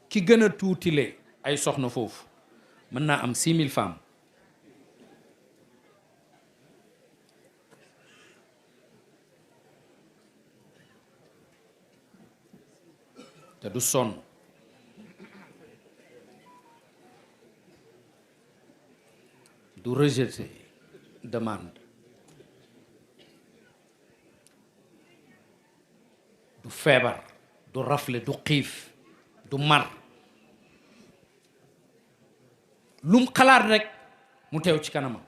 Speaker 2: ki gën a tuutile ay soxna foofu mën naa am 6000 femmes te du sonn du rejeter demande du feebar du rafle du xiif du mar lum xalaat rek mu teew ci kanamam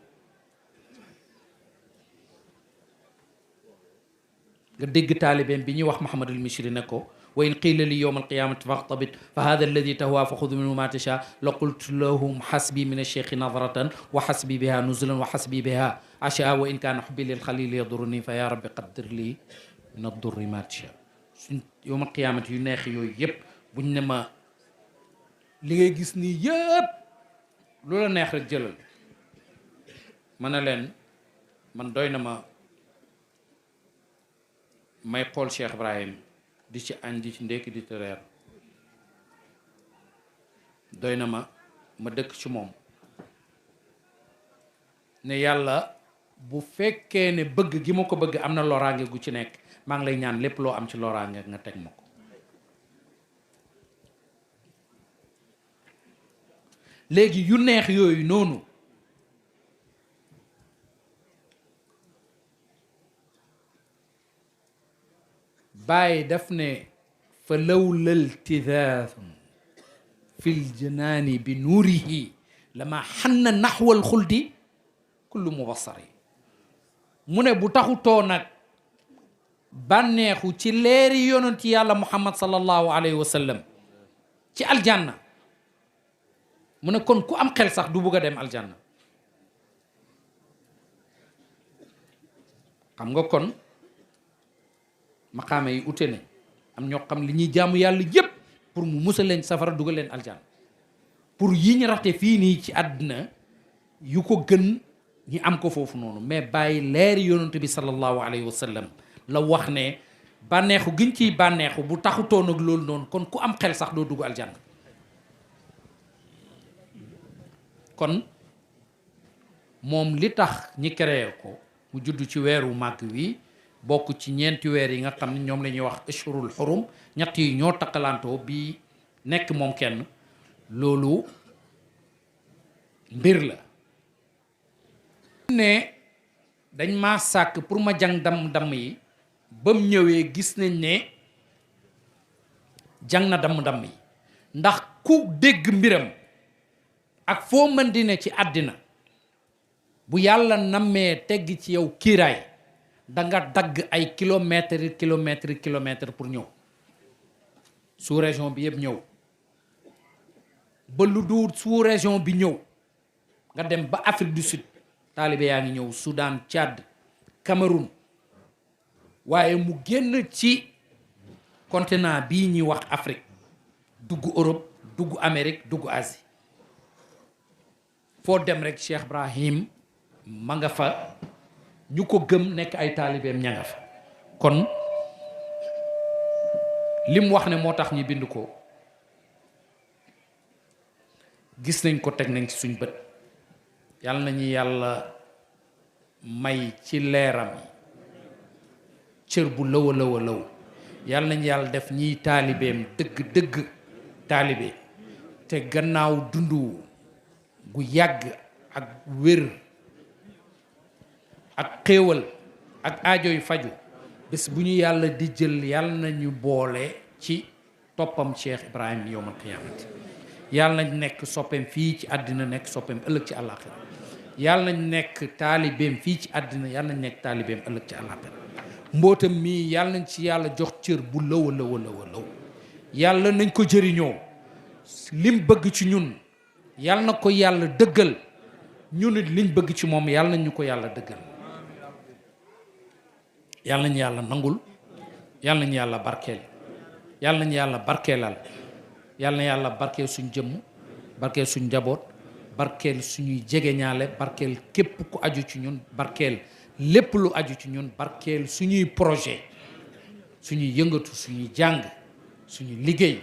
Speaker 2: nga dégg taalibeem bi ñuy wax Muhammad al-Mishri ne ko wa in qiila li yawma alqiyamati faxtabit fa hada alladi tahwa fa xudu minhu ma tasha la qultu lahum xasbi min alcheikhi nadratan wa xasbi biha nuzulan wa xasbi biha asha wa in kaana xubbi lil xalili yaduruni fa ya rabbi qaddir li min addurri ma tasha suñ yawma alqiyamati yu neex yooyu yëpp buñ ne ma li ngay gis nii yëpp lu la neex rek jëlal ma ne leen man doy na ma may xool Cheikh Ibrahim di ci añ di ci ndekki di ci reer doy na ma dëkk ci moom ne yàlla bu fekkee ne bëgg gi ma ko bëgg am na loraange gu ci nekk maa ngi lay ñaan lépp loo am ci loraange nga teg ma ko léegi yu neex yooyu noonu bàyyi daf ne fa lawla iltidaathun fi ljanaani bi nuurihi lama xanna naxwa alxuldi kullu mubassari mu ne bu taxutoo nag bànneexu ci leeri yonent yàlla muhammad sallallahu alayhi wa sallam ci aljanna mu ne kon ku am xel sax du bugg a dem aljanna. xam nga kon maqaama yi ute nañ am ñoo xam li ñuy jaamu yàlla yépp pour mu musal leen safara dugal leen aljanna pour yi ñu raxte fii nii ci àddina yu ko gën ñi am ko foofu noonu mais bàyyi leeri yonent bi sallallahu alayhi wa sallam la wax ne bànneexu giñ ciy bànneexu bu taxutoon ak loolu noonu kon ku am xel sax doo dugg aljanna. kon moom li tax ñi créé ko mu judd ci weeru màgg wi bokk ci ñeenti weer yi nga xam ne ñoom la ñuy wax ashurul xurum ñett yi ñoo takkalantoo bi nekk moom kenn loolu mbir la ne dañ ma sàkk pour ma jàng damm-damm yi ba mu ñëwee gis nañ ne jàng na damm-damm yi ndax ku dégg mbiram ak foo mën di ne ci àddina bu yàlla nammee tegg ci yow kiiraay da nga dagg ay kilomètres pour ñëw sous région bi yëpp ñëw ba lu duur sous région bi ñëw nga dem ba Afrique du Sud taalibe yaa ngi ñëw Soudan Tchad Cameroun waaye mu génn ci continent bii ñuy wax Afrique dugg Europe dugg Amérique dugg Asie foo dem rek Cheikh Ibrahim ma nga fa ñu ko gëm nekk ay taalibeem ña nga fa kon lim wax ne moo tax ñu bind ko gis nañ ko teg nañ ci suñ bët yàlla nañu yàlla may ci leeram cër bu lëw a lëw a lëw yàlla nañu yàlla def ñiy taalibeem dëgg dëgg taalibe te gannaaw dundu gu yàgg ak wér ak xéewal ak aajo yu faju bés bu ñu yàlla di jël yàlla nañu boole ci toppam Cheikh Ibrahim yowmal qiyaamati yàlla nañ nekk soppeem fii ci àddina nekk soppeem ëllëg ci àllaaxira yàlla nañ nekk taalibeem fii ci àddina yàlla nañ nekk taalibeem ëllëg ci àllaaxira mbootam mii yàlla nañ ci yàlla jox cër bu lëw a lëw a lëw a lëw yàlla nañ ko jëriñoo lim bëgg ci ñun yàlla na ko yàlla dëggal ñu nit liñ bëgg ci moom yàlla nañ ñu ko yàlla dëggal yàlla nañu yàlla nangul yàlla nañu yàlla barkeel yàlla nañu yàlla barkeelal yàlla na yàlla barkeel suñ jëmm barkeel suñ njaboot barkeel suñuy jegeñaale barkeel képp ku aju ci ñun barkeel lépp lu aju ci ñun barkeel suñuy projet suñuy yëngatu suñuy jàng suñuy liggéey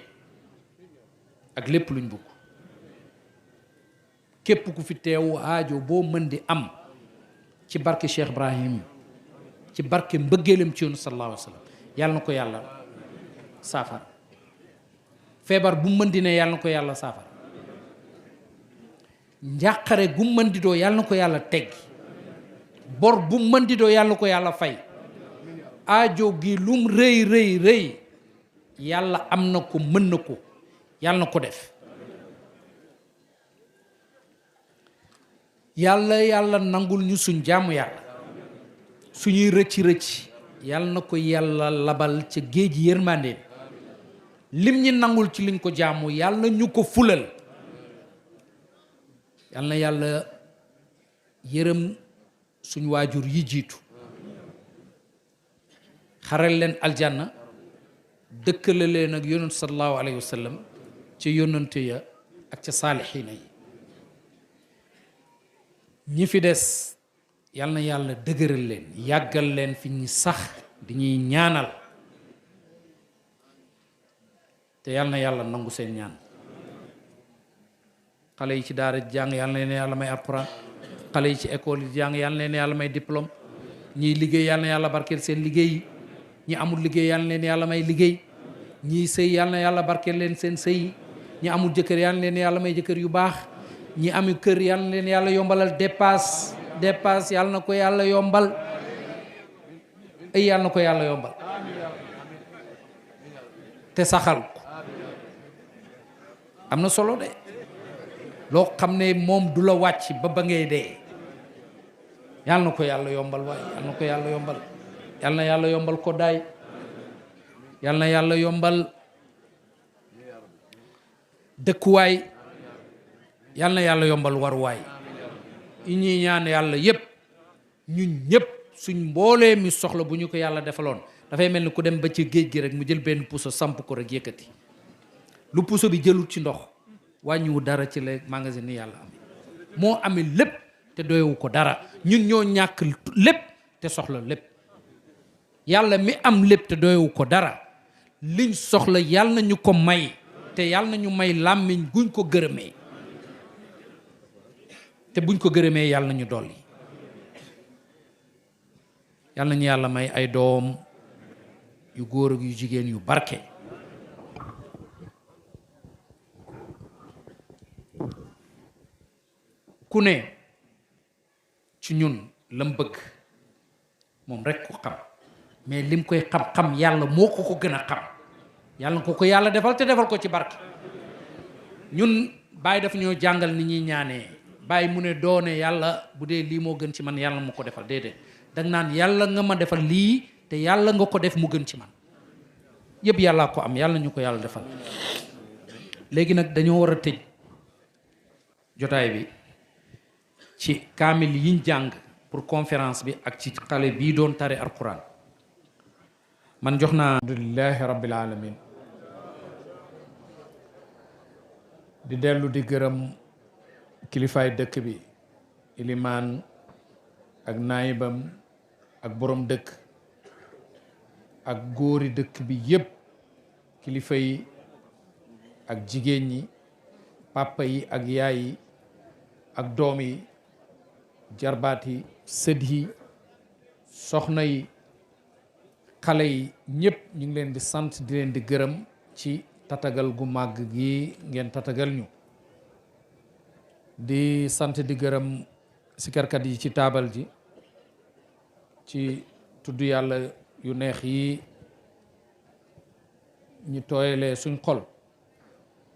Speaker 2: ak lépp luñ bugg képp ku fi teewu aajo boo mën di am ci barke Cheikh Ibrahim ci barke mbëggeelam ci yoonu sallallahu alayhi wa sallam yàlla na ko yàlla saafara feebar bu mën di ne yàlla na ko yàlla saafara njàqare gu mën di doo yàlla na ko yàlla teggi bor bu mën di doo yàlla na ko yàlla fay aajo gi lum rëy rëy rëy yàlla am na ko mën na ko yàlla na ko def yàlla nangul ñu suñ jaamu yàlla suñuy rëcc yàlla na ko yàlla labal ca géej yërmandeen lim ñi nangul ci liñ ko jaamu yàlla ñu ko fulal yàlla na yàlla yërëm suñ waajur yi jiitu xaral leen aljanna dëkkale leen ak yonent sallallahu alayhi wa sallam ca yonante ya ak ca saalixiina yi ñi fi des yal na yàlla dëgëral leen yàggal leen fi ñu sax di ñuy ñaanal te yal na yàlla nangu seen ñaan xale yi ci daara jàng yal na leen yàlla may alxuraan xale yi ci école yi jàng yal na leen yàlla may diplôme ñiy liggéey yal na yàlla barkeel seen liggéey ñi amul liggéey yal na leen yàlla may liggéey ñiy sëy yal na yàlla barkeel leen seen sëy ñi amul jëkkër yal na leen yàlla may jëkkër yu baax ñi ami kër yal na leen yàlla yombalal dépasse yàlla na ko yàlla yombal ay yàlla na ko yàlla yombal te saxal ko am na solo de loo xam ne moom du la wàcc ba ngay dee yàlla na ko yàlla yombal waay yàlla na ko yàlla yombal yàlla na yàlla yombal ko daay yàlla na yàlla yombal dëkkuwaay yàlla na yàlla yombal waruwaay yi ñuy ñaan yàlla yépp ñun ñëpp suñ mboolee mi soxla bu ñu ko yàlla defaloon dafay mel ni ku dem ba ci géej gi rek mu jël benn puso samp ko rek yëkkati lu puso bi jëlut ci ndox wàññiwu dara ci la magasin ni yàlla am moo amee lépp te doyewu ko dara ñun ñoo ñàkk lépp te soxla lépp yàlla mi am lépp te doyewu ko dara liñ soxla yàlla na ñu ko may te yàlla na ñu may làmmiñ guñ ko gërëmee te buñ ko gërëmee yàlla na ñu dolli yàlla na ñu yàlla may ay doom yu góor ak yu jigéen yu barke ku ne ci ñun lam bëgg moom rek ko xam mais lim koy xam-xam yàlla moo ko ko gën a xam yàlla na ko yàlla defal te defal ko ci barke ñun Baay daf ñoo jàngal ni ñuy ñaanee Baay mu ne doone yàlla bu dee lii moo gën ci man yàlla ma ko defal déedéet danga naan yàlla nga ma defal lii te yàlla nga ko def mu gën ci man yëpp yàllaa ko am yàlla ñu ko yàlla defal léegi nag dañoo war a tëj jotaay bi ci kaamil yiñ jàng pour conférence bi ak ci xale bii doon tari alquran man jox naa alhamdulillahi rabbil alamin di dellu di gërëm kilifaay dëkk bi ilimaan ak naayibam ak borom dëkk ak góori dëkk bi yépp kilifa yi ak jigéen ñi papa yi ak yaay yi ak doom yi jarbaat yi sët yi soxna yi xale yi ñépp ñu ngi leen di sant di leen di gërëm ci tatagal gu màgg gi ngeen tatagal ñu di sant di gërëm sikarkat yi ci taabal ji ci tudd yàlla yu neex yi ñu tooyalee suñ xol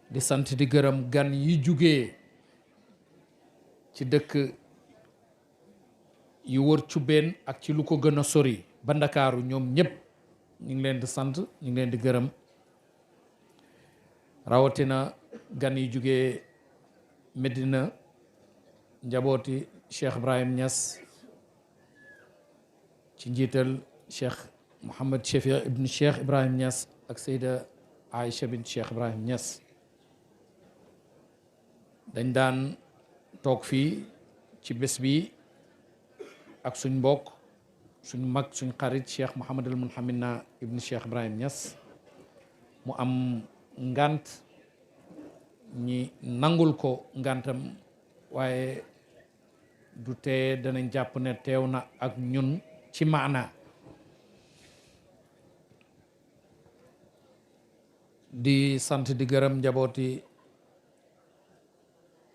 Speaker 2: di sant di gërëm gan yi jugee ci dëkk yu wër Cubbeen ak ci lu ko gën a sori ba Ndakaaru ñoom ñëpp ñu ngi leen di sant ñu ngi leen di gërëm rawatina gan yi jugee Medina njabooti Cheikh Ibrahim Niass ci njiital Cheikh Mouhamed Chefi ibn Cheikh Ibrahim Niass ak Seyda Aïcha bint Cheikh Ibrahim Niass dañ daan toog fii ci bés bi ak suñ mbokk suñ mag suñ xarit Cheikh Mouhamed al Munhamina ibn Cheikh Ibrahim Niass mu am ngant ñi nangul ko ngantam waaye du tee danañ jàpp ne teew na ak ñun ci maana di sant di gërëm njabooti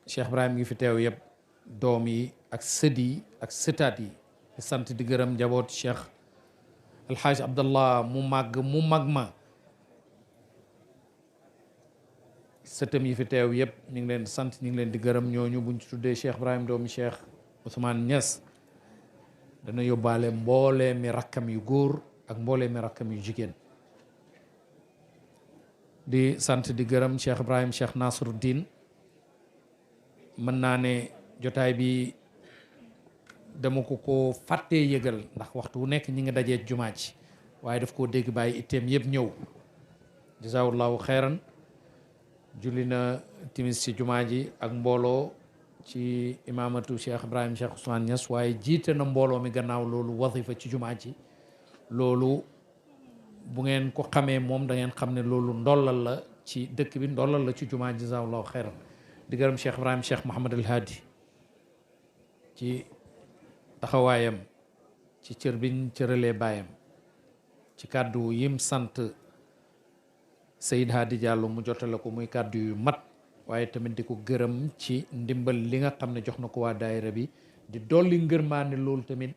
Speaker 2: Cheikh Ibrahim ngi fi teew yëpp doom yi ak sët yi ak sëtaat yi di sant di gërëm njabooti Cheikh Alhaaj Abdallah mu mag ma sëtam yi fi teew yëpp ñu ngi leen di sant ñu ngi leen di gërëm ñooñu buñ ci tuddee Cheikh Ibrahim doomi Cheikh Ousmane Niass dana yóbbaale mboolee mi rakkam yu góor ak mboolee mi rakkam yu jigéen di sant di gërëm Cheikh Ibrahim Cheikh Nasruddin mën naa ne jotaay bi dama ko fàttee yëgal ndax waxtu wu nekk ñi nga dajee jumaa ji waaye daf koo dégg bàyyi itteem yëpp ñëw jazaawullahu xeyran julli na timis ci jumaa ji ak mbooloo ci imaamatu Cheikh Ibrahim Cheikh Ousmane Niass waaye jiite na mbooloo mi gannaaw loolu wazifa ci jumaa ji loolu bu ngeen ko xamee moom da ngeen xam ne loolu ndollal la ci dëkk bi ndollal la ci jumaa ji jazaawullahu xeyran di gërëm Cheikh Ibrahim Cheikh Mouhamad al Hadi ci taxawaayam ci cër biñ cëralee baayam ci kàddu yim sant Seyid Hadi Diallo mu jotale ko muy kàddu yu mat waaye tamit di ko gërëm ci ndimbal li nga xam ne jox na ko waa daayira bi di dolli ngërmaane loolu tamit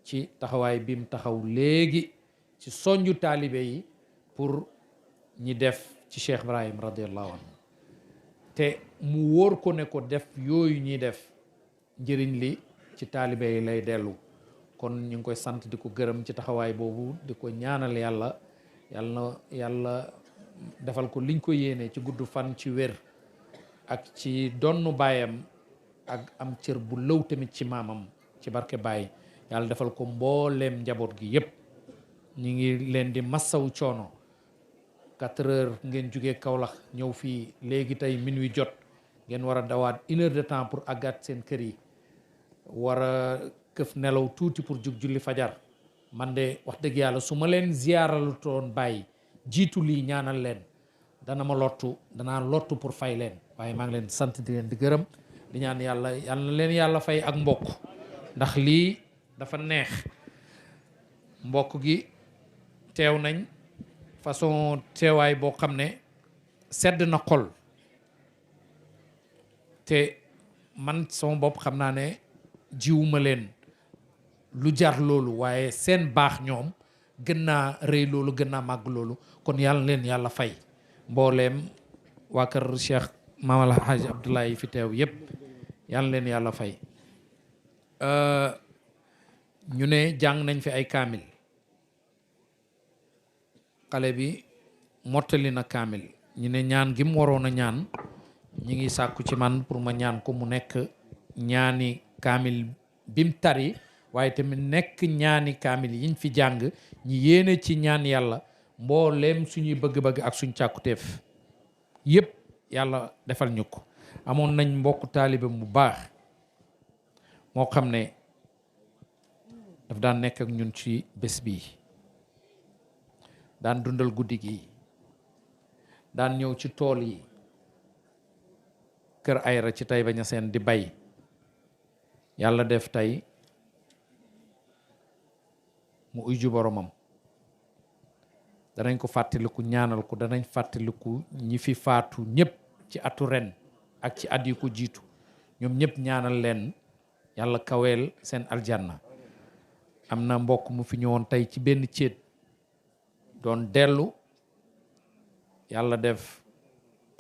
Speaker 2: ci taxawaay bim taxaw léegi ci soñju taalibe yi pour ñi def ci Cheikh Ibrahim radiallahu anhu te mu wóor ko ne ko def yooyu ñuy def njëriñ li ci taalibe yi lay dellu kon ñu ngi koy sant di ko gërëm ci taxawaay boobu di ko ñaanal yàlla yàlla defal ko liñ ko yéene ci gudd fan ci wér ak ci donnu baayam ak am cër bu lëw tamit ci maamam ci barke Baay yàlla defal ko mbooleem njaboot gi yépp ñu ngi leen di massawu coono 4 heures ngeen jugee Kaolack ñëw fii léegi tey minuit jot ngeen war a dawaat 1 heure de temps pour àggaat seen kër yi war a këf nelaw tuuti pour jug julli fajar man de wax dëgg yàlla su ma leen ziyaaralu toon bàyyi jiitu lii ñaanal leen danaa lottu pour fay leen waaye maa ngi leen sant di leen di gërëm di ñaan yàlla na leen yàlla fay ak mbokk ndax lii dafa neex mbokk gi teew nañ façon teewaay boo xam ne sedd na xol te man sama bopp xam naa ne jiwuma leen lu jar loolu waaye seen baax ñoom gën naa rëy loolu gën naa màgg loolu kon yàlla leen yàlla fay mbooleem waa kër Cheikh Maam El Hadj Abdoulaye yi fi teew yépp yàlla leen yàlla fay ñu ne jàng nañ fi ay kaamil xale bi mottali na kaamil ñu ne ñaan gi mu waroon a ñaan ñi ngi sàkku ci man pour ma ñaan ko mu nekk ñaani kaamil bim tari waaye tamit nekk ñaani kaamil yiñ fi jàng ñi yéene ci ñaan yàlla mbooleem suñuy bëgg-bëgg ak suñ càkkutéef yépp yàlla defal ñu ko amoon nañ mbokk taalibe mu baax moo xam ne daf daan nekk ak ñun ci bés bi daan dundal guddi gi daan ñëw ci tool yi kër Ayra ci Taïba Niassène di bay yàlla def tey mu uyu boromam danañ ko fàttaliku ñaanal ko danañ fàttaliku ñi fi faatu ñëpp ci atu ren ak ci at yu ko jiitu ñoom ñëpp ñaanal leen yàlla kaweel seen aljanna am na mbokk mu fi ñëwoon tey ci benn céet doon dellu yàlla def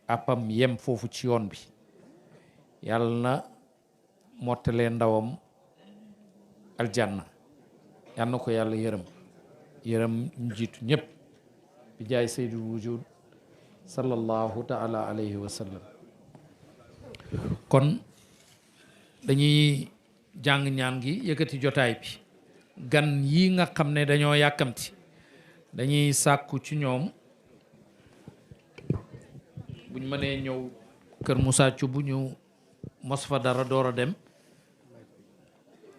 Speaker 2: appam yem foofu ci yoon bi yàlla na mottalee ndawam aljanna yàlla na ko yàlla yërëm ñu jiitu ñëpp bi jaay sayyidul wujud sallallahu taala alayhi wa sallam kon dañuy jàng ñaan gi yëkkati jotaay bi gan yi nga xam ne dañoo yàkkamti dañuy sàkku ci ñoom buñ mënee ñëw kër Moussa Thioub bu ñu mos fa dara door a dem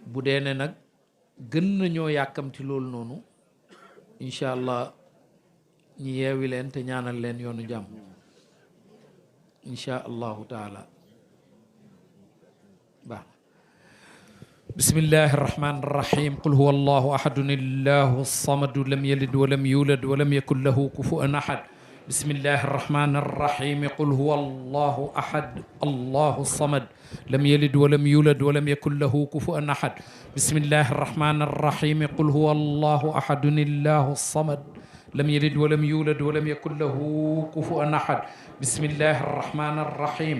Speaker 2: bu dee ne nag gën nañoo yàkkamti loolu noonu incha allah ñi yeewi leen te ñaanal leen yoonu jàmm incha allahu taala baax bismillahi arrahmani arrahim qul huwa allahu ahadun illahu samadu lam yalid walam yulad walam yakun lahu kufuwan ahad بسم الله الرحمن الرحيم قل هو الله أحد الله الصمد لم يلد ولم يولد ولم يكن له كفوا أحد بسم الله الرحمن الرحيم قل هو الله أحد الله الصمد لم يلد ولم يولد ولم يكن له كفوا أحد بسم الله الرحمن الرحيم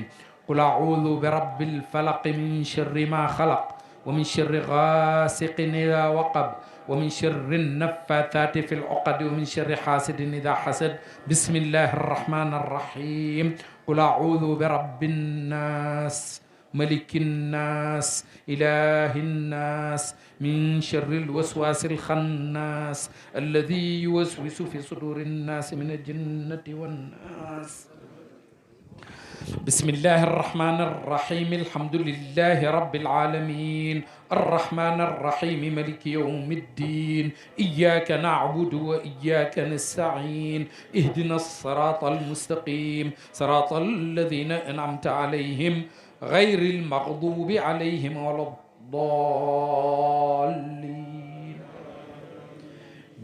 Speaker 2: قل أعوذ برب الفلق من شر ما خلق ومن شر غاسق إذا وقب ومن شر النفاثات في العقد ومن شر حاسد إذا حسد بسم الله الرحمن الرحيم قل أعوذ برب الناس ملك الناس إله الناس من شر الوسواس الخناس الذي يوسوس في صدور الناس من الجنة والناس بسم الله الرحمن الرحيم الحمد لله رب العالمين الرحمن الرحيم ملك يوم الدين إياك نعبد وإياك نستعين اهدنا الصراط المستقيم صراط الذين أنعمت عليهم غير المغضوب عليهم ولا الضالين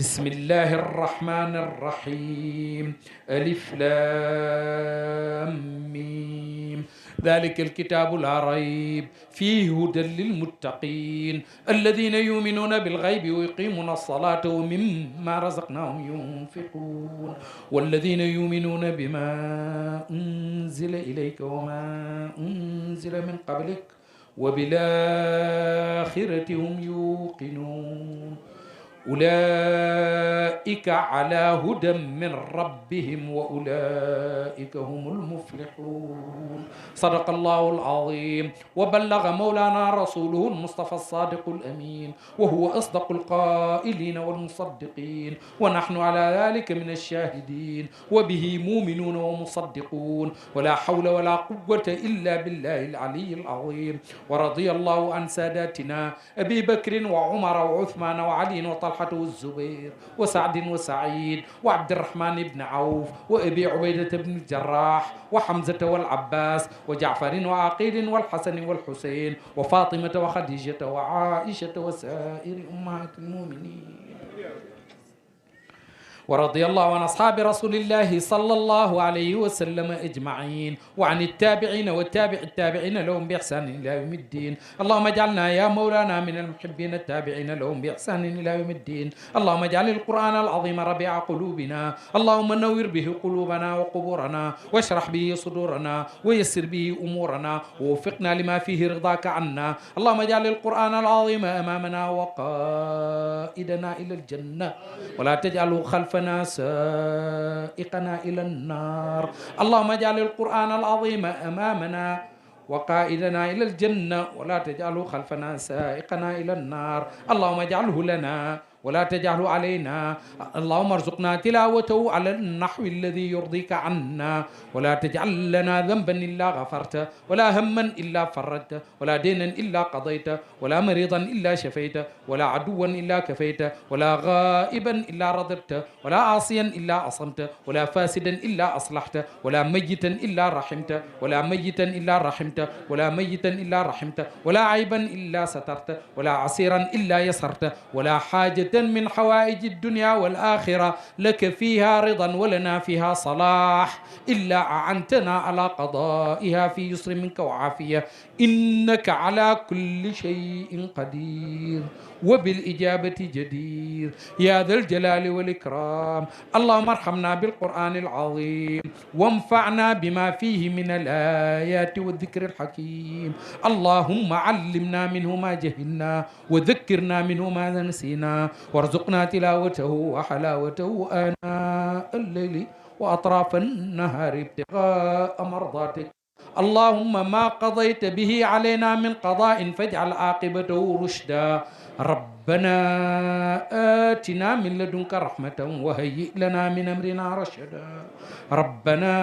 Speaker 2: بسم الله الرحمن الرحيم ألف لام ميم ذلك الكتاب لا ريب فيه هدى للمتقين الذين يؤمنون بالغيب ويقيمون الصلاة ومما رزقناهم ينفقون والذين يؤمنون بما أنزل إليك وما أنزل من قبلك وبالآخرة هم يوقنون أولئك على هدى من ربهم وأولئك هم المفلحون صدق الله العظيم وبلغ مولانا رسوله المصطفى الصادق الأمين وهو أصدق القائلين والمصدقين ونحن على ذلك من الشاهدين وبه مؤمنون ومصدقون ولا حول ولا قوة إلا بالله العلي العظيم ورضي الله عن ساداتنا أبي بكر وعمر وعثمان وعلي وطلحة والزبير وسعد وسعيد وعبد الرحمن بن عوف وأبي عبيدة بن الجراح وحمزة والعباس وجعفر وعقيل والحسن والحسين وفاطمة وخديجة وعائشة وسائر أمهات المؤمنين ورضي الله عن أصحاب رسول الله صلى الله عليه وسلم أجمعين وعن التابعين والتابع التابعين لهم بإحسان إلى يوم الدين اللهم اجعلنا يا مولانا من المحبين التابعين لهم بإحسان إلى يوم الدين اللهم اجعل القرآن العظيم ربيع قلوبنا اللهم نور به قلوبنا وقبورنا واشرح به صدورنا ويسر به أمورنا ووفقنا لما فيه رضاك عنا اللهم اجعل القرآن العظيم أمامنا وقائدنا إلى الجنة ولا تجعله خلفنا سائقنا إلى النار اللهم اجعل القرآن العظيم أمامنا وقائدنا إلى الجنة ولا تجعله خلفنا سائقنا إلى النار اللهم اجعله لنا ولا تجعله علينا اللهم ارزقنا تلاوته على النحو الذي يرضيك عنا ولا تجعل لنا ذنبا إلا غفرته ولا هما إلا فرجته ولا دينا إلا قضيته ولا مريضا إلا شفيته ولا عدوا إلا كفيته ولا غائبا إلا رددته ولا عاصيا إلا عصمته ولا فاسدا إلا أصلحته ولا ميتا إلا رحمته ولا ميتا إلا رحمته ولا ميتا إلا رحمته ولا عيبا إلا سترته ولا عسيرا إلا يسرته ولا حاجة من حوائج الدنيا والآخرة لك فيها رضا ولنا فيها صلاح إلا أعنتنا على قضائها في يسر منك وعافية إنك على كل شيء قدير وبالإجابة جدير يا ذا الجلال والإكرام اللهم ارحمنا بالقرآن العظيم وانفعنا بما فيه من الآيات والذكر الحكيم اللهم علمنا منه ما جهلنا وذكرنا منه ما نسينا وارزقنا تلاوته وحلاوته آناء الليل وأطراف النهار ابتغاء مرضاتك اللهم ما قضيت به علينا من قضاء فاجعل عاقبته رشدا ربنا آتنا من لدنك رحمة وهيئ لنا من أمرنا رشدا ربنا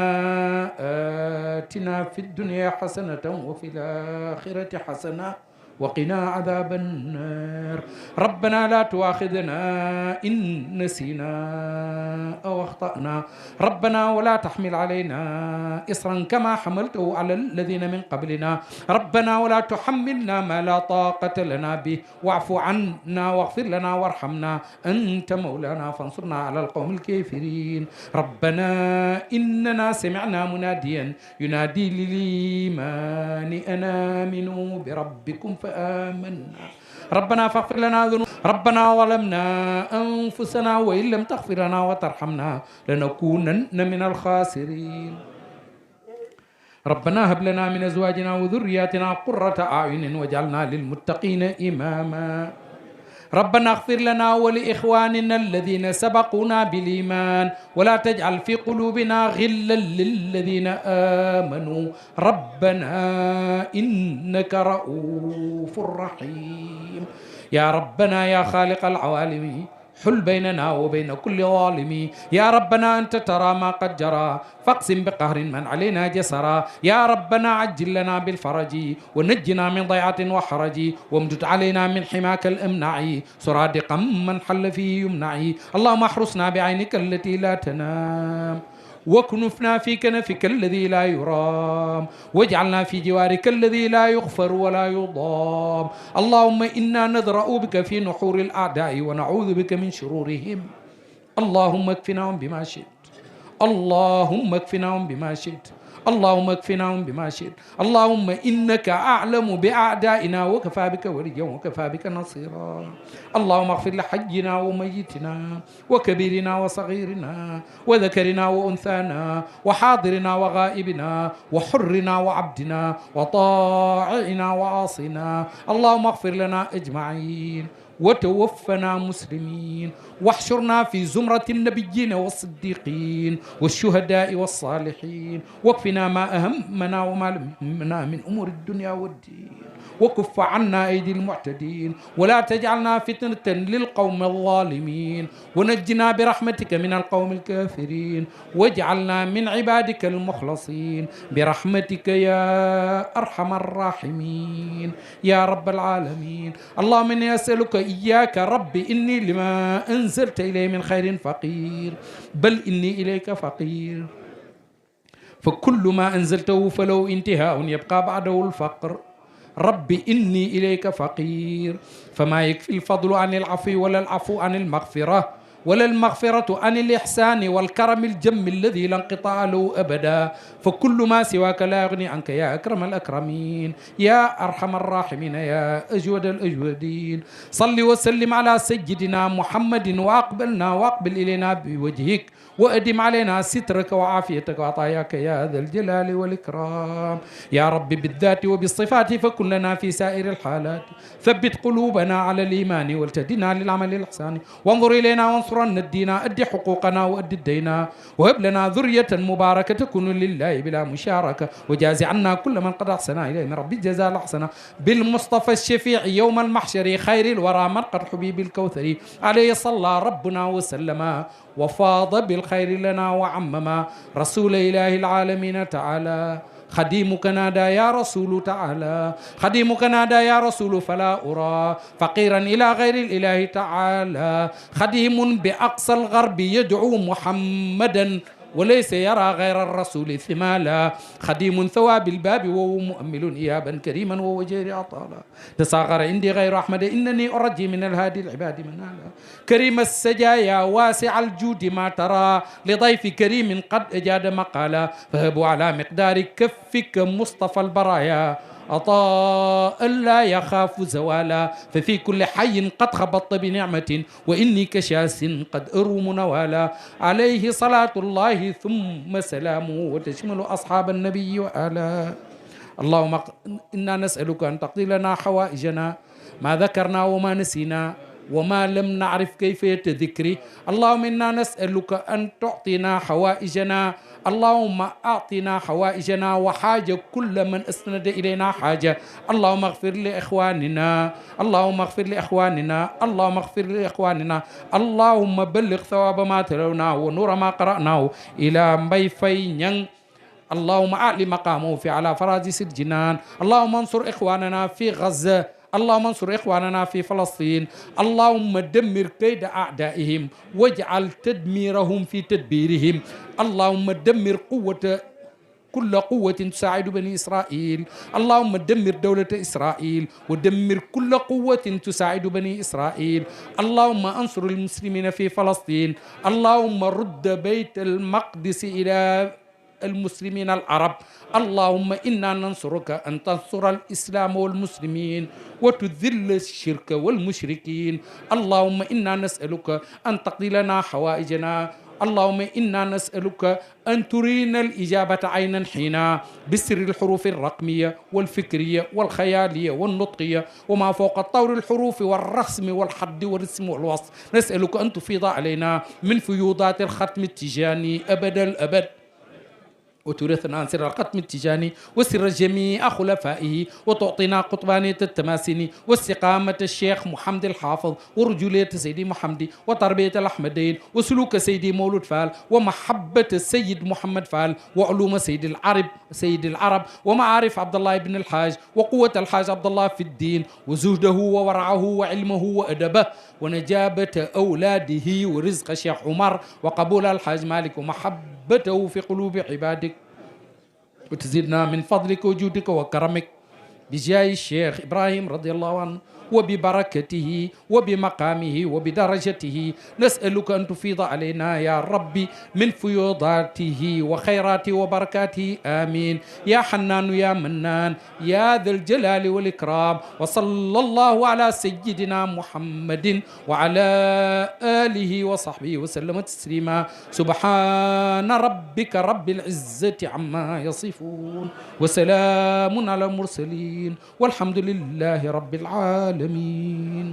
Speaker 2: آتنا في الدنيا حسنة وفي الآخرة حسنة وقنا عذاب النار ربنا لا تؤاخذنا إن نسينا أو أخطأنا ربنا ولا تحمل علينا إصرا كما حملته على الذين من قبلنا ربنا ولا تحملنا ما لا طاقة لنا به واعف عنا واغفر لنا وارحمنا أنت مولانا فانصرنا على القوم الكافرين ربنا إننا سمعنا مناديا ينادي للإيمان أن آمنوا بربكم فآمنا ربنا فاغفر لنا ذنوبنا ربنا ظلمنا أنفسنا وإن لم تغفر لنا وترحمنا لنكونن من الخاسرين ربنا هب لنا من أزواجنا وذرياتنا قرة أعين واجعلنا للمتقين إماما ربنا اغفر لنا ولإخواننا الذين سبقونا بالإيمان ولا تجعل في قلوبنا غلا للذين آمنوا ربنا إنك رؤوف رحيم يا ربنا يا خالق العوالم حل بيننا وبين كل ظالم يا ربنا أنت ترى ما قد جرى فاقسم بقهر من علينا جسرا يا ربنا عجل لنا بالفرج ونجنا من ضيعة وحرج وامدد علينا من حماك الأمنع سرادقا من حل فيه يمنع اللهم احرسنا بعينك التي لا تنام وكنفنا في كنفك الذي لا يرام واجعلنا في جوارك الذي لا يغفر ولا يضام اللهم إنا نذرأ بك في نحور الأعداء ونعوذ بك من شرورهم اللهم اكفناهم بما شئت اللهم اكفناهم بما شئت اللهم اكفناهم بما شئت اللهم إنك أعلم بأعدائنا وكفى بك وليا وكفى بك نصيرا اللهم اغفر لحينا وميتنا وكبيرنا وصغيرنا وذكرنا وأنثانا وحاضرنا وغائبنا وحرنا وعبدنا وطائعنا وعاصنا اللهم اغفر لنا أجمعين وتوفنا مسلمين واحشرنا في زمرة النبيين والصديقين والشهداء والصالحين واكفنا ما أهمنا وما لم يهمنا من أمور الدنيا والدين وكف عنا أيدي المعتدين ولا تجعلنا فتنة للقوم الظالمين ونجنا برحمتك من القوم الكافرين واجعلنا من عبادك المخلصين برحمتك يا أرحم الراحمين يا رب العالمين اللهم إني أسألك إياك ربي إني لما أنزلت إلي من خير فقير بل إني إليك فقير فكل ما أنزلته فلو انتهاء يبقى بعده الفقر ربي إني إليك فقير فما يكفي الفضل عن العفو ولا العفو عن المغفرة ولا المغفرة عن الإحسان والكرم الجم الذي لا انقطاع له أبدا فكل ما سواك لا يغني عنك يا أكرم الأكرمين يا أرحم الراحمين يا أجود الأجودين صل وسلم على سيدنا محمد وأقبل إلينا بوجهك وأدم علينا سترك وعافيتك وعطاياك يا ذا الجلال والإكرام يا رب بالذات وبالصفات فكن لنا في سائر الحالات ثبت قلوبنا على الإيمان والتهدنا للعمل الإحساني وانظر إلينا وانصرنا الدين أدي حقوقنا وأدي الدينا وهب لنا ذرية مباركة تكون لله بلا مشاركة وجاز عنا كل من قد أحسن إليه من رب الجزاء الأحسن بالمصطفى الشفيع يوم المحشر خير الورى مرقد حبيب الكوثر عليه صلى ربنا وسلم وفاض بالخير لنا وعمما رسول إله العالمين تعالى خديمك نادى يا رسول تعالى خديمك نادى يا رسول فلا أرى فقيرا إلى غير الإله تعالى خديم بأقصى الغرب يدعو محمدا وليس يرى غير الرسول ثمالا خديم ثواب الباب وهو مؤمل إيابا كريما وهو جير عطالا تصاغر عندي غير أحمد إنني أرجي من الهادي العباد منالا كريم السجايا واسع الجود ما ترى لضيف كريم قد أجاد مقالا فهبوا على مقدار كفك مصطفى البرايا عطاء لا يخاف زوالا ففي كل حي قد خبطت بنعمة وإني كشاس قد أروم نوالا عليه صلاة الله ثم سلامه وتشمل أصحاب النبي وآله اللهم إنا نسألك أن تقضي لنا حوائجنا ما ذكرنا وما نسينا وما لم نعرف كيفية ذكري اللهم إنا نسألك أن تعطينا حوائجنا اللهم أعطنا حوائجنا وحاجة كل من أسند إلينا حاجة اللهم اغفر لإخواننا اللهم اغفر لإخواننا اللهم اغفر لإخواننا اللهم بلغ ثواب ما تلوناه ونور ما قرأناه إلى ميفين اللهم أعلي مقامه في على فرادس الجنان اللهم انصر إخواننا في غزة اللهم انصر إخواننا في فلسطين اللهم دمر كيد أعدائهم واجعل تدميرهم في تدبيرهم اللهم دمر كل قوة تساعد بني إسرائيل اللهم دمر دولة إسرائيل ودمر كل قوة تساعد بني إسرائيل اللهم انصر المسلمين في فلسطين اللهم رد بيت المقدس إلى المسلمين العرب اللهم إنا ننصرك أن تنصر الإسلام والمسلمين وتذل الشرك والمشركين اللهم إنا نسألك أن تقضي لنا حوائجنا اللهم إنا نسألك أن ترينا الإجابة عينا حينا بسر الحروف الرقمية والفكرية والخيالية والنطقية وما فوق الطور الحروف والرسم والحد والرسم والوصف نسألك أن تفيض علينا من فيوضات الختم التجاني أبد الأبد وتورثنا عن سر الختم التجاني وسر جميع خلفائه وتعطينا قطبانية التماسيني واستقامة الشيخ محمد الحافظ ورجولية سيدي محمد وتربية الأحمدين وسلوك سيدي مولود فال ومحبة السيد محمد فال وعلوم سيد العرب ومعارف عبد الله بن الحاج وقوة الحاج عبد الله في الدين وزهده وورعه وعلمه وأدبه ونجابة أولاده ورزق الشيخ عمر وقبول الحاج مالك ومحبته في قلوب عبادك وتزيدنا من فضلك وجودك وكرمك بجاه الشيخ إبراهيم رضي الله عنه وببركته وبمقامه وبدرجته نسألك أن تفيض علينا يا ربي من فيوضاته وخيراته وبركاته آمين يا حنان يا منان يا ذا الجلال والإكرام وصلى الله على سيدنا محمد وعلى آله وصحبه وسلم تسليما سبحان ربك رب العزة عما يصفون وسلام على المرسلين والحمد لله رب العالمين.